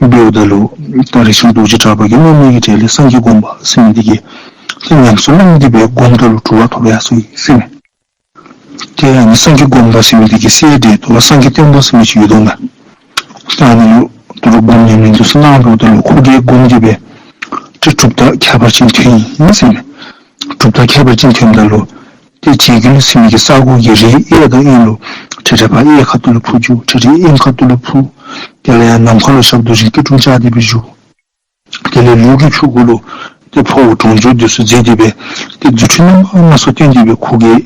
འབདཝ་ད་ལུ་ད་རས་ཆུང་རྡོ་རྗེ་གྲགས་པ་གིས་སློབ་མའི་གི་གྲལ་ལས་སངས་རྒྱས་སྒོམ་པ་ཟེར་མི་འདི་གིས་ཏེ་ཉམས་སུ་བླངས་ཏེ་སྦེ་སྒོམ་ད་ལུ་གྲུབ་པ་ཐོབ་ཡར་སོ་ཡི་ཟེར་མས། ཏེ་ཨ་ནི་སངས་རྒྱས་སྒོམ་པ་ཟེར་མི་འདི་གི་སྲས་འདི་ད་རུང་སངས་རྒྱས་བསྟན་པ་ཟེར་མི་ཅིག་ཡོད་དོ་མས། ཏེ་ཨ་ནི་ལུ་ད་རུང་སྒོམ་ཉམས་ལེན་འདི་ཚུ་གནང་འབདཝ་ད་ལུ་ཁོ་གིས་སྒོམ་སྟེ་སྦེ་ཏེ་གྲུབ་རྟགས་ཁྱད་པར་ཅན་ཐོན་ཡི་ཟེར་མས། གྲུབ་རྟགས་ཁྱད་པར་ཅན་ཐོནམ་ད་ལུ་ཏེ་བྱེད་ཀྱི་ལུགས་ཟེར་མི་གི་ས་གོ་གི་རི་གཡས་དང་གཡོན་ལུ་ཏེ་ཏེ་ཕར་གཡས་ཁ་ཐུག་ལུ་འཕུར་འགྱོ། ཏེ་ཏེ་གཡོན་ཁ་ཐུག་ལུ་འཕུར། དེ་ལས་ཡར་ནམ་མཁའ་ལུ་ཞབས་རྡོ་རྗེ་སྐྱིལ་ཀྲུང་བཅའ་སྟེ་སྦེ་བཞུགས། དེ་ལས་ལུག་གི་ཕྲུ་གུ་ལུ་ཏེ་འཕོ་བ་གྲོང་འཇུག་འདི་ཚུ་མཛད་དེ་སྦེ་ཏེ་རྫུ་འཕྲུལ་རྣམ་པ་སྣ་ཚོགས་སྟོན་ཏེ་སྦེ་ཁོ་གིས་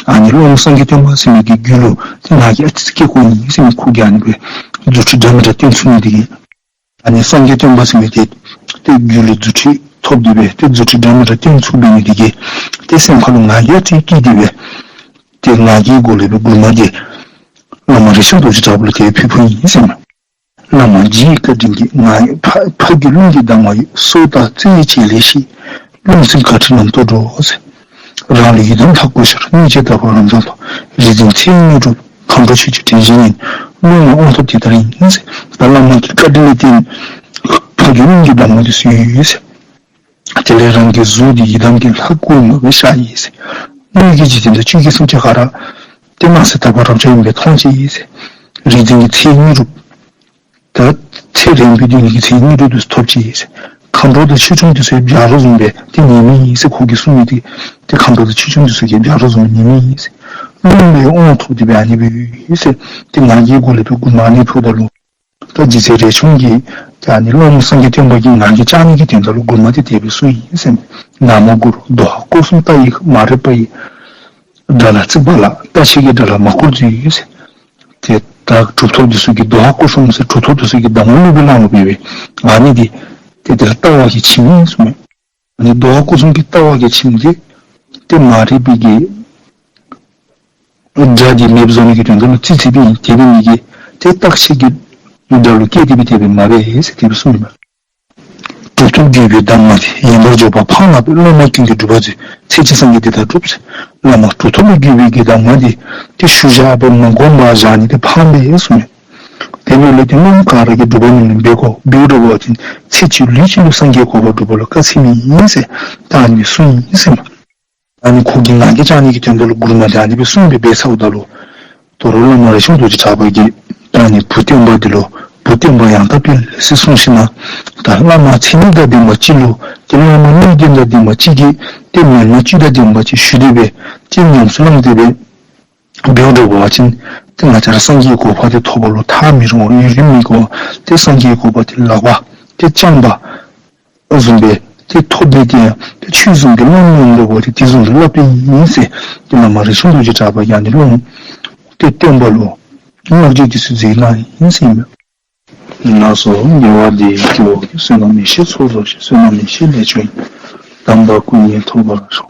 ཨ་ནི་སློབ་མ་སངས་རྒྱས་སྟོན་པ་ཟེར་མི་གི་རྒྱུད་ལུ་ཏེ་ང་རྒྱལ་ཨ་ཙི་ཙི་སྐྱེ་དགོ་ནི་ཟེར་མི་ཁོ་གིས་ཨ་ནི་སྦེ་རྫུ་འཕྲུལ་འདྲ་མི་འདྲ་སྟོན་ཚུགས་ནི་དེ་གིས། ཨ་ནི་སངས་རྒྱས་སྟོན་པ་ཟེར་མི་དེ་ཏེ་རྒྱུད་ལུ་རྫུ་འཕྲུལ་ཐོབ་སྟེ་སྦེ་ཏེ་རྫུ་འཕྲུལ་འདྲ་མི་འདྲ་སྟོན་ཚུགས་པའི་ནི་དེ་གིས་ཏེ་སེམས་ཁ་ལུ་ང་རྒྱལ་ཨ་ཙི་སྐྱེས་ཏེ་སྦེ་ཏེ་ང་རྒྱལ་སྒོ་ལས་སྦེ་མགུར་མ་དེ་བླ་མ་རས་ཆུང་རྡོ་རྗེ་གྲགས་པ་ལུ་དེ་ཕུལ་ཕུལཝ་ཨིན་ཟེར་མས། བླ་མ་རྗེའི་བཀའ་དྲིན་གྱིས། ང་ཡི་ཕ་ཕ་རྒྱུད་རླུང་གི་གདམས་ངག་ཡོད། སྲོག་བདག་བརྩེ་བའི་བྱེད་ལས་ཤེས། རླུང་སེམས་དགའ་སྤྲོའི་རྣམ་རྟོག་འགྲོ་ཟེར། རང་ལུས་ཡི་དམ་ལྷ་བསྐོར་ཤར། གནོད་བྱེད་རྟག་པར་རབ་འབྱམས་ལྷ། རིག་འཛིན་ཚེ་ཡི་དངོས་གྲུབ། མཁའ་འགྲོ་ཆོས་སྐྱོང་དྲན་བཞིན་ཉིད། རླུང་ལ་དབང་ཐོབ་དེ་ལྟར་ཡིན་ཟེར། ད་བླ་མ་གི་བཀའ་དྲིན་ལས་བརྟེན་ཕ་རྒྱུད་རླུང་གི་གདམས་ངག་འདི་ཚུ་ཡོད་ཟེར། དེ་ལས་རང་གི་གཟུགས་འདི་ཡི་དམ་གྱི་ལྷ་བསྐུལ་མ་སྦེ་ཤར་ཡི་ཟེར། དངོས་ཀྱི་འཇིག་རྟེན་དང་བཅས་ཀྱི་སེམས་ཅན་ག་ར་ཏེ་སྣང་སྲིད་དག་པ་རབ་འབྱམས་ཡིན་པས་མཐོང་ཅི་ཟེར། རིག་འཛིན་གྱི་ཚེ་ཡི་དངོས་གྲུབ། ད་ཚེ་རིང་པོ་སྡོད་ནི་གི་ཚེ་ཡི་དངོས་གྲུབ་འདི་ཚུ་ཐོབ་ཅི་ཟེར། མཁའ་འགྲོ་དང་ཆོས་སྐྱོང་འདི་ཚུ་ཡང་བྱ་རོག་བཟུམ་སྦེ་ཏེ་ཉལ་མི་ཨིན་ཟེར། ཁོ་གིས་གསུངས་མི་དེ་ཏེ་མཁའ་འགྲོ་དང་ཆོས་སྐྱོང་འདི་ཚུ་གིས་བྱ་རོག་བཟུམ་སྦེ་ཉལ་མི་ཨིན་ཟེར། རླུང་ལས་དབང་ཐོབ་སྟེ་སྦེ་ཨ་ནི་སྦེ་ཡོད་ཟེར། ཏེ་ང་རྒྱལ་སྒོ་ལས་སྦེ་མགུར་མ་ཨ་ནི་ཕུལཝ་ད་ལུ་ད་རྗེ་བཙུན་རས་ཆུང་གིས་ད་ཨ་ནི་སློབ་མ་སངས་རྒྱས་སྟོན་པ་གི་ང་རྒྱལ་བཅག་ནི་གི་དོན་དག་ལུ་མགུར་མ་དེ་དེ་སྦེ་གསུངས་ཡི་ཟེར་མས། ན་མོ་གུ་རུ། དོ་ཧ་སྐོར་གསུམ་རྟ་ཡི་མ་རིག་པ་ཡི། དགྲ་ལྷ་རྩིག་པ་ལ། རྟ་ཕྱེད་ཀྱི་དགྲ་ལྷ་མ་བསྐོར་མཛོད་ཡོད་ཟེར། ཏེ་ད་གྲུབ་ཐོབ་འདི་ཚུ་གིས་དོ་ཧ་སྐོར་གསུམ་ཟེར་གྲུབ་ཐོབ་འདི་ཚུ་གིས་གདམས་ངག་སློབ་དཔོན་བླ་མ་འབད་བའི་ཨ་ནི་འདི་ཏེ་དེ་ལྟ་བ་གི་ཁྱིམ་ཨིན་གསུངས་མས། ཨ་ནི་དོ་ཧ་སྐོར་གསུམ་གྱི་ལྟ་བ་གི་ཁྱིམ་འདི་ཏེ་མ་རིག་པའི་གི་དགྲ་འདི་མེདཔ་བཟོ་ནི་གི་དོན་དག་ལུ་རྩིག་རྩིགཔ་ཨིན། དེ་འབད་ནི་གིས་ཏེ་རྟ་ཕྱེད་ཀྱི་དགྲ་ལུ་སྐྱེས་ཏེ་སྦེ་དེ་སྦེ་མ་འབད་ཟེར་དེ་སྦེ་གསུངས་མས། གྲུབ་ཐོབ་བརྒྱུད་པའི་གདམས་ངག་དེ། ཡིན་པར་འཇོག་པ་ཕངས་ན་འབད། སློབ་མ་ཀུན་གྱིས་སྒྲུབ་པར་མཛོད། ཚེ་གཅིག་སངས་རྒྱས་འདི་ལྟར་སྒྲུབ་ཟེར། བླ་མ་གྲུབ་ཐོབ་ལས་བརྒྱུད་པའི་གི་གདམས་ངག་དེ་ཏེ་ཞུ་བཞག་པ་མ་བསྒོམ་པར་བཞག་ནི་དེ་ཕངས་པས་གསུངས་མས། དེ་འབདཝ་ལས་ཏེ་སློབ་མ་ག་ར་གིས་སྒྲུབ་པ་ནི་འབད་དགོ། འབདཝ་འདྲ་བ་ཅིན་ཚེ་གཅིག་ལུས་གཅིག་ལུ་སངས་རྒྱས་གོ་འཕང་སྒྲུབ་པ་ལུ་དཀའ་ཚེགས་མེད་ཨིན་ཟེར་ད་ཨ་ནི་གསུངས་ཡི་ཟེར་མས། ཨ་ནི་ཁོ་གིས་ང་རྒྱལ་བཅག་ནི་གི་དོན་དག་ལུ་མགུར་མ་དེ་ཨ་ནི་སྦེ་གསུངས་སྦེ་འབད་ཚརཝ་ད་ལུ་དོ་རུང་བླ་མ་རས་ཆུང་རྡོ་རྗེ་གྲགས་པ་གིས་ད་ཨ་ནི་བུ་སྟོན་པ་འདི་ལུ་བུ་སྟོན་པ་ཡང་དག་སྤེལ་ཟེར་གསུངས་ཞིནམ་ད་བླ་མ་མཚན་ཉིད་དང་ལྡན་པ་ཅིག་ལུ་ཏེ་བླ་མ་གནས་བརྟན་དང་ལྡན་པ་ཅིག་གིས་ཏེ་མན་ངག་བཅུ་དང་ལྡན་པ་ཅིག་ཞུ་སྟེ་སྦེ་ཏེ་ཉམས་སུ་བླངས་ཏེ་སྦེ་འབདཝ་འདྲ་བ་ཅིན་ཏེ་ང་བཅས་ར་སངས་རྒྱས་གོ་འཕང་དེ་ཐོབ་པ་ལུ་ཐག་མི་རིང་བ་ཡུན་རིང་མི་དགོ། ཏེ་སངས་རྒྱས་གོ་འཕང་དེ་ལག་པ་ཏེ་བརྐྱངས་པ་བཟུམ་སྦེ་ཏེ་ཐོབ་ནི་དེ་ཡང་ཏེ་ཆོས་བཟུམ་གྱི་བླ་མ་འོང་འགྲོ་བ་ཏེ་དེ་བཟུམ་གྱི་བསླབ་པ་ཨིན་ཟེར་ཏེ་བླ་མ་རས་ཆུང་རྡོ་རྗེ་གྲགས་པ་ཡང་ནི་སློབ་མ་ཏེ་སྟོན་པ་ལུ་བསྔགས་བརྗོད་དེ་ཚུ་མཛད་གནང་ཡི་ཟེར་ཨིན་མས། ལགས་སོ། དགེ་བ་འདི་ཡིས་སྐྱེ་བོ་ཀུན། བསོད་ནམས་ཡེ་ཤེས་ཚོགས་རྫོགས་ཤིང་། བསོད་ནམས་ཡེ་ཤེས་ལས་བྱུང་བའི། དམ་པ་སྐུ་གཉིས་ཐོབ་པར་ཤོག།